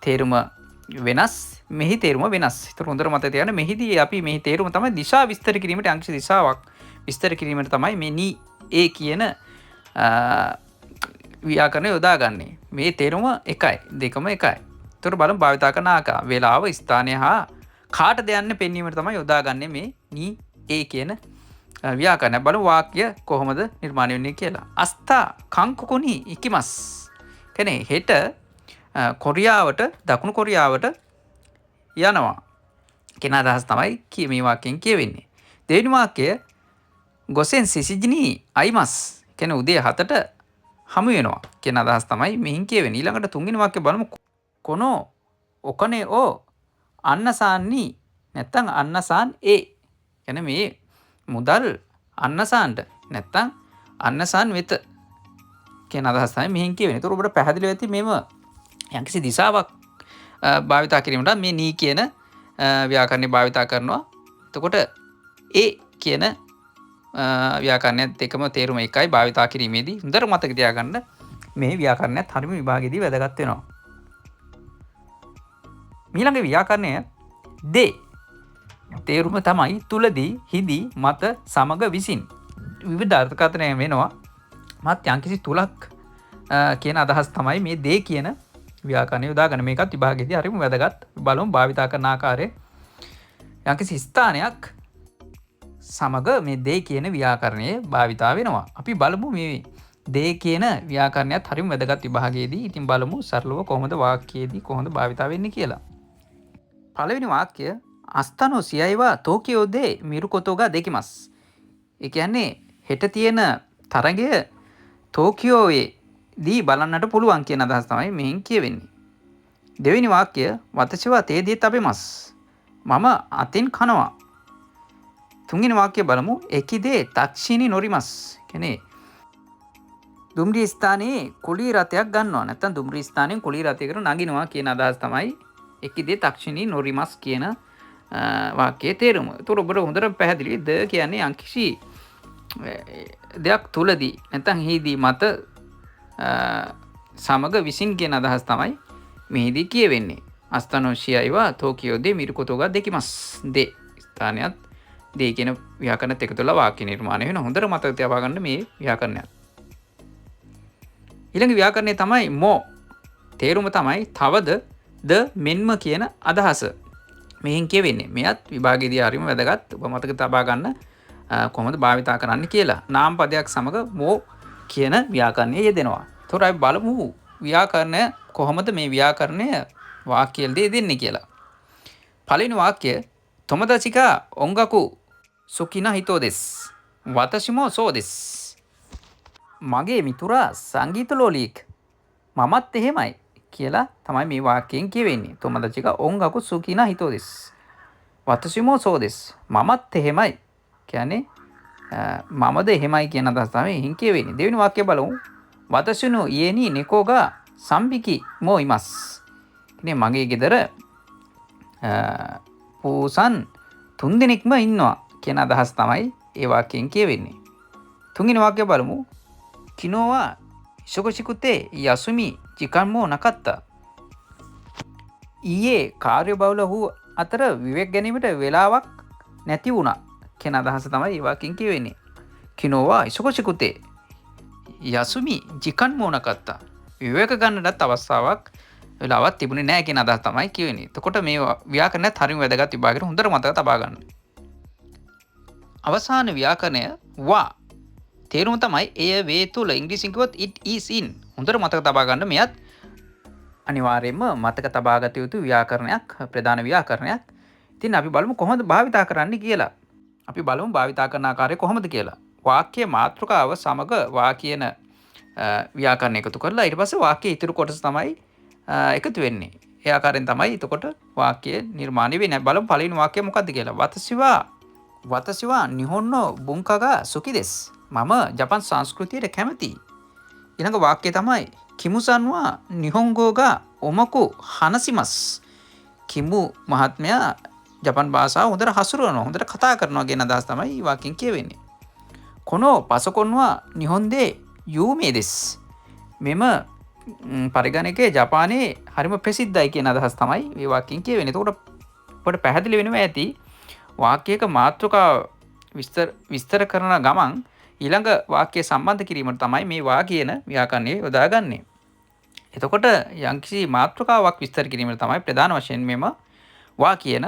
තේරුම වෙනස්, මෙහි තේරුම වෙනස්. ඒතර හොඳට මතක තියාගන්න මෙහිදී අපි මෙහි තේරුම තමයි දිශා විස්තර කිරීමට යම්කිසි දිශාවක් විස්තර කිරීමට තමයි මේ නී ඒ කියන ව්‍යාකරණය යොදාගන්නේ. මේ තේරුම එකයි, දෙකම එකයි. ඒතර බලමු භාවිතා කරන ආකාර. වේලාව, ස්ථානය හා කාටද යන්නේ පෙන්වීමට තමයි යොදාගන්නේ මේ නී ඒ කියන ව්‍යාකරණය. බලමු වාක්‍ය කොහොමද නිර්මාණය වෙන්නේ කියලා. අස්තා කංකුකුනි ඉකිමස්. කියන්නේ හෙට කොරියාවට, දකුණු කොරියාවට යනවා කියන අදහස තමයි මේ වාක්‍යයෙන් කියවෙන්නේ. දෙවෙනි වාක්‍යය ගොසෙන් සිසිජිනි අයිමස්. කියන්නේ උදේ 7ට හමු වෙනවා කියන අදහස තමයි මෙහින් කියවෙන්නේ. ඊළඟට තුන්වෙනි වාක්‍යය බලමු. කොනෝ ඔකනේ ඕ අන්නසාන්නි නැත්තම් අන්නසාන් ඒ. කියන්නේ මේ මුදල් අන්නසාන්ට නැත්තම් අන්නසාන් වෙත කියන අදහස තමයි මෙහින් කියවෙන්නේ. ඒතකොට ඔබට පැහැදිලිව ඇති මේව යම්කිසි දිශාවක් භාවිතා කිරීමට මේ නී කියන ව්‍යාකරණය භාවිතා කරනවා. එතකොට ඒ කියන ව්‍යාකරණයත් එක්කම තේරුම එකයි භාවිතා කිරීමේදී. හොඳට මතක තියාගන්න මේ ව්‍යාකරණයත් හරිම විභාගෙදී වැදගත් වෙනවා. ඊළඟ ව්‍යාකරණය දේ. තේරුම තමයි තුලදී, හිදී, මත, සමග, විසින්. විවිධ අර්ථකථනය වෙනවා. මත් යම්කිසි තුලක් කියන අදහස් තමයි මේ දේ කියන ව්‍යාකරණය යොදාගන්න. මේකත් විභාගෙදී හරිම වැදගත්. බලමු භාවිතා කරන ආකාරය. යම්කිසි ස්ථානයක් සමග මේ දේ කියන ව්‍යාකරණය භාවිතා වෙනවා. අපි බලමු මේ දේ කියන ව්‍යාකරණයත් හරිම වැදගත් විභාගයේදී. ඉතින් බලමු සරලව කොහොමද වාක්‍යයේදී කොහොමද භාවිතා වෙන්නේ කියලා. පළවෙනි වාක්‍ය අස්තනෝ සියයිවා ටෝකියෝ දේ මිරුකොතෝගා දෙකිමස්. ඒ කියන්නේ හෙට තියෙන තරගය ටෝකියෝවේ දී බලන්නට පුළුවන් කියන අදහස තමයි මෙහෙන් කියවෙන්නේ. දෙවෙනි වාක්‍ය වතසිවා තේදී තබෙමස්. මම අතින් කනවා. තුන්වෙනි වාක්‍ය බලමු. එකිදේ තක්ෂිනි නොරිමස්. කියන්නේ දුම්රිය ස්ථානයේ කුලී රථයක් ගන්නවා. නැත්තම් දුම්රිය ස්ථානයෙන් කුලී රථයකට නගිනවා කියන අදහස තමයි එකිදේ තක්ෂිනි නොරිමස් කියන වාක්‍යයේ තේරුම. ඒතකොට ඔබට හොඳට පැහැදිලි ද කියන්නේ යම්කිසි දෙයක් තුලදී නැත්තම් හිදී මත සමග විසින් කියන අදහස් තමයි මෙහිදී කියවෙන්නේ. අස්තනෝෂියයිවා ටෝකියෝ දේ මිරුකොතෝගා දෙකිමස්. දේ ස්ථානයත් දේ කියන ව්‍යාකරණත් එකතු වෙලා වාක්‍ය නිර්මාණය වෙන. හොඳට මතක තියාගන්න මේ ව්‍යාකරණයත්. ඊළඟ ව්‍යාකරණය තමයි මෝ. තේරුම තමයි තවද ද මෙන්ම කියන අදහස මෙහෙන් කියවෙන්නේ. මෙයත් විභාගයේදී හරිම වැදගත්. ඔබ මතක තබා ගන්න කොහොමද භාවිතා කරන්න කියලා. නාම පදයක් සමග මෝ කියන ව්‍යාකරණය යෙදෙනවා. එතකොට අපි බලමු ව්‍යාකරණය කොහොමද මේ ව්‍යාකරණය වාක්‍යවලදී යෙදෙන්නේ කියලා. පළවෙනි වාක්‍ය තොමදචිකා ඔංගකු සුකිනා හිතෝ දෙස් වතසිමෝ සෝ දෙස්. මගේ මිතුරා සංගීත ලෝලියෙක්. මමත් එහෙමයි කියලා තමයි මේ වාක්‍යයෙන් කියවෙන්නේ. තොමදචිකා ඔංගකු සුකිනා හිතෝ දෙස් වතසිමෝ සෝ දෙස්. මමත් එහෙමයි කියන්නේ මමද එහෙමයි කියන අදහස තමයි එහෙන් කියවෙන්නේ. දෙවෙනි වාක්‍යය බලමු. වතසිනු යෙනි නෙකෝගා සම්බිකි මෝ ඉමස්. කියන්නේ මගේ ගෙදර පූසන් 3 දෙනෙක්ම ඉන්නවා කියන අදහස තමයි ඒ වාක්‍යයෙන් කියවෙන්නේ. තුන්වෙනි වාක්‍යය බලමු. කිනෝවා ඉසොගොෂිකුතේ යසුමි ජිකන්මෝ නකත්තා. ඊයේ කාර්යබහුල වූ අතර විවේක ගැනීමට වෙලාවක් නැති වුණා කියන අදහස තමයි මේ වාක්‍යයෙන් කියවෙන්නේ. කිනෝවා ඉසොගොෂිකුතේ යසුමි ජිකන්මෝ නකත්තා. විවේක ගන්නටත් අවස්ථාවක් වෙලාවක් තිබුණේ නෑ කියන අදහස තමයි කියවෙන්නේ. එතකොට මේ ව්‍යාකරණයත් හරිම වැදගත් විභාගෙට හොඳට මතක තබා ගන්න. අවසාන ව්‍යාකරණය වා. තේරුම තමයි එය වේ තුල. ඉංග්‍රීසියෙන් කිව්වොත් it is in. හොඳට මතක තබා ගන්න. මෙයත් අනිවාර්යයෙන්ම මතක තබා ගත යුතු ව්‍යාකරණයක්, ප්‍රධාන ව්‍යාකරණයක්. ඉතින් අපි බලමු කොහොමද භාවිතා කරන්නේ කියලා. අපි බලමු භාවිතා කරන ආකාරය කොහොමද කියලා. වාක්‍ය මාතෘකාව සමග වා කියන ව්‍යාකරණ එකතු කරලා ඊට පස්සේ වාක්‍යයේ ඉතුරු කොටස තමයි එකතු වෙන්නේ. ඒ ආකාරයෙන් තමයි එතකොට වාක්‍ය නිර්මාණය වෙන්නේ. බලමු පළවෙනි වාක්‍යය මොකද්ද කියලා. වතසිවා නිහොන්නෝ බුන්කගා සුකිදෙස්. මම ජපන් සංස්කෘතියට කැමතියි. ඊළඟ වාක්‍යය තමයි කිමුසන්වා නිහොංගෝගා ඔමකු හනසිමස්. කිමු මහත්මයා ජපන් භාෂාව හොඳට හසුරුවනවා, හොඳට කතා කරනවා කියන අදහස තමයි මේ වාක්‍යයෙන් කියවෙන්නේ. කොනෝ පසකොන්වා නිහොන්දේ යූමේ දෙස්. මෙම පරිගණකය ජපානයේ හරිම ප්‍රසිද්ධයි කියන අදහස් තමයි මේ වාක්‍යයෙන් කියවෙන්නේ. එතකොට ඔබට පැහැදිලි වෙනවා ඇති වාක්‍යයක මාතෘකාව විස්තර කරන ගමන් ඊළඟ වාක්‍යය සම්බන්ධ කිරීමට තමයි මේ වා කියන ව්‍යාකරණය යොදාගන්නේ. එතකොට යම්කිසි මාතෘකාවක් විස්තර කිරීමට තමයි ප්‍රධාන වශයෙන් මෙම වා කියන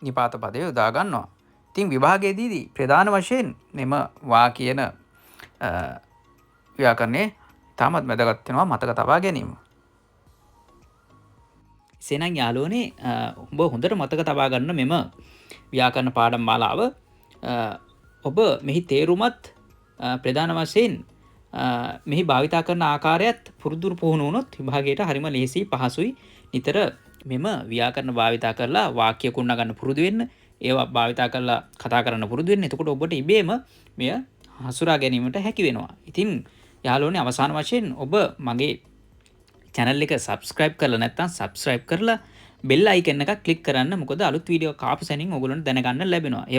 නිපාත පදය යොදා ගන්නවා. ඉතින් විභාගයේදී ප්‍රධාන වශයෙන් මෙම වා කියන ව්‍යාකරණය ඉතාමත් වැදගත් වෙනවා මතක තබා ගැනීම. එසේනම් යාළුවනේ, ඔබ හොඳට මතක තබා ගන්න මෙම ව්‍යාකරණ පාඩම් මාලාව. ඔබ මෙහි තේරුමත්, ප්‍රධාන වශයෙන් මෙහි භාවිතා කරන ආකාරයත් පුරුදු පුහුණු වුණොත් විභාගයට හරිම ලේසි පහසුයි. නිතර මෙම ව්‍යාකරණ භාවිතා කරලා වාක්‍ය ගොඩනගා ගන්න පුරුදු වෙන්න, ඒවා භාවිතා කරලා කතා කරන්න පුරුදු වෙන්න. එතකොට ඔබට ඉබේම මෙය හසුරා ගැනීමට හැකි වෙනවා. ඉතින් යාළුවනේ, අවසාන වශයෙන් ඔබ මගේ channel එක subscribe කරලා නැත්නම් subscribe කරලා bell icon එකක් click කරන්න. මොකද අලුත් වීඩියෝ එකක් ආපු සැනින් ඔයගොල්ලන්ට දැනගන්න ලැබෙනවා.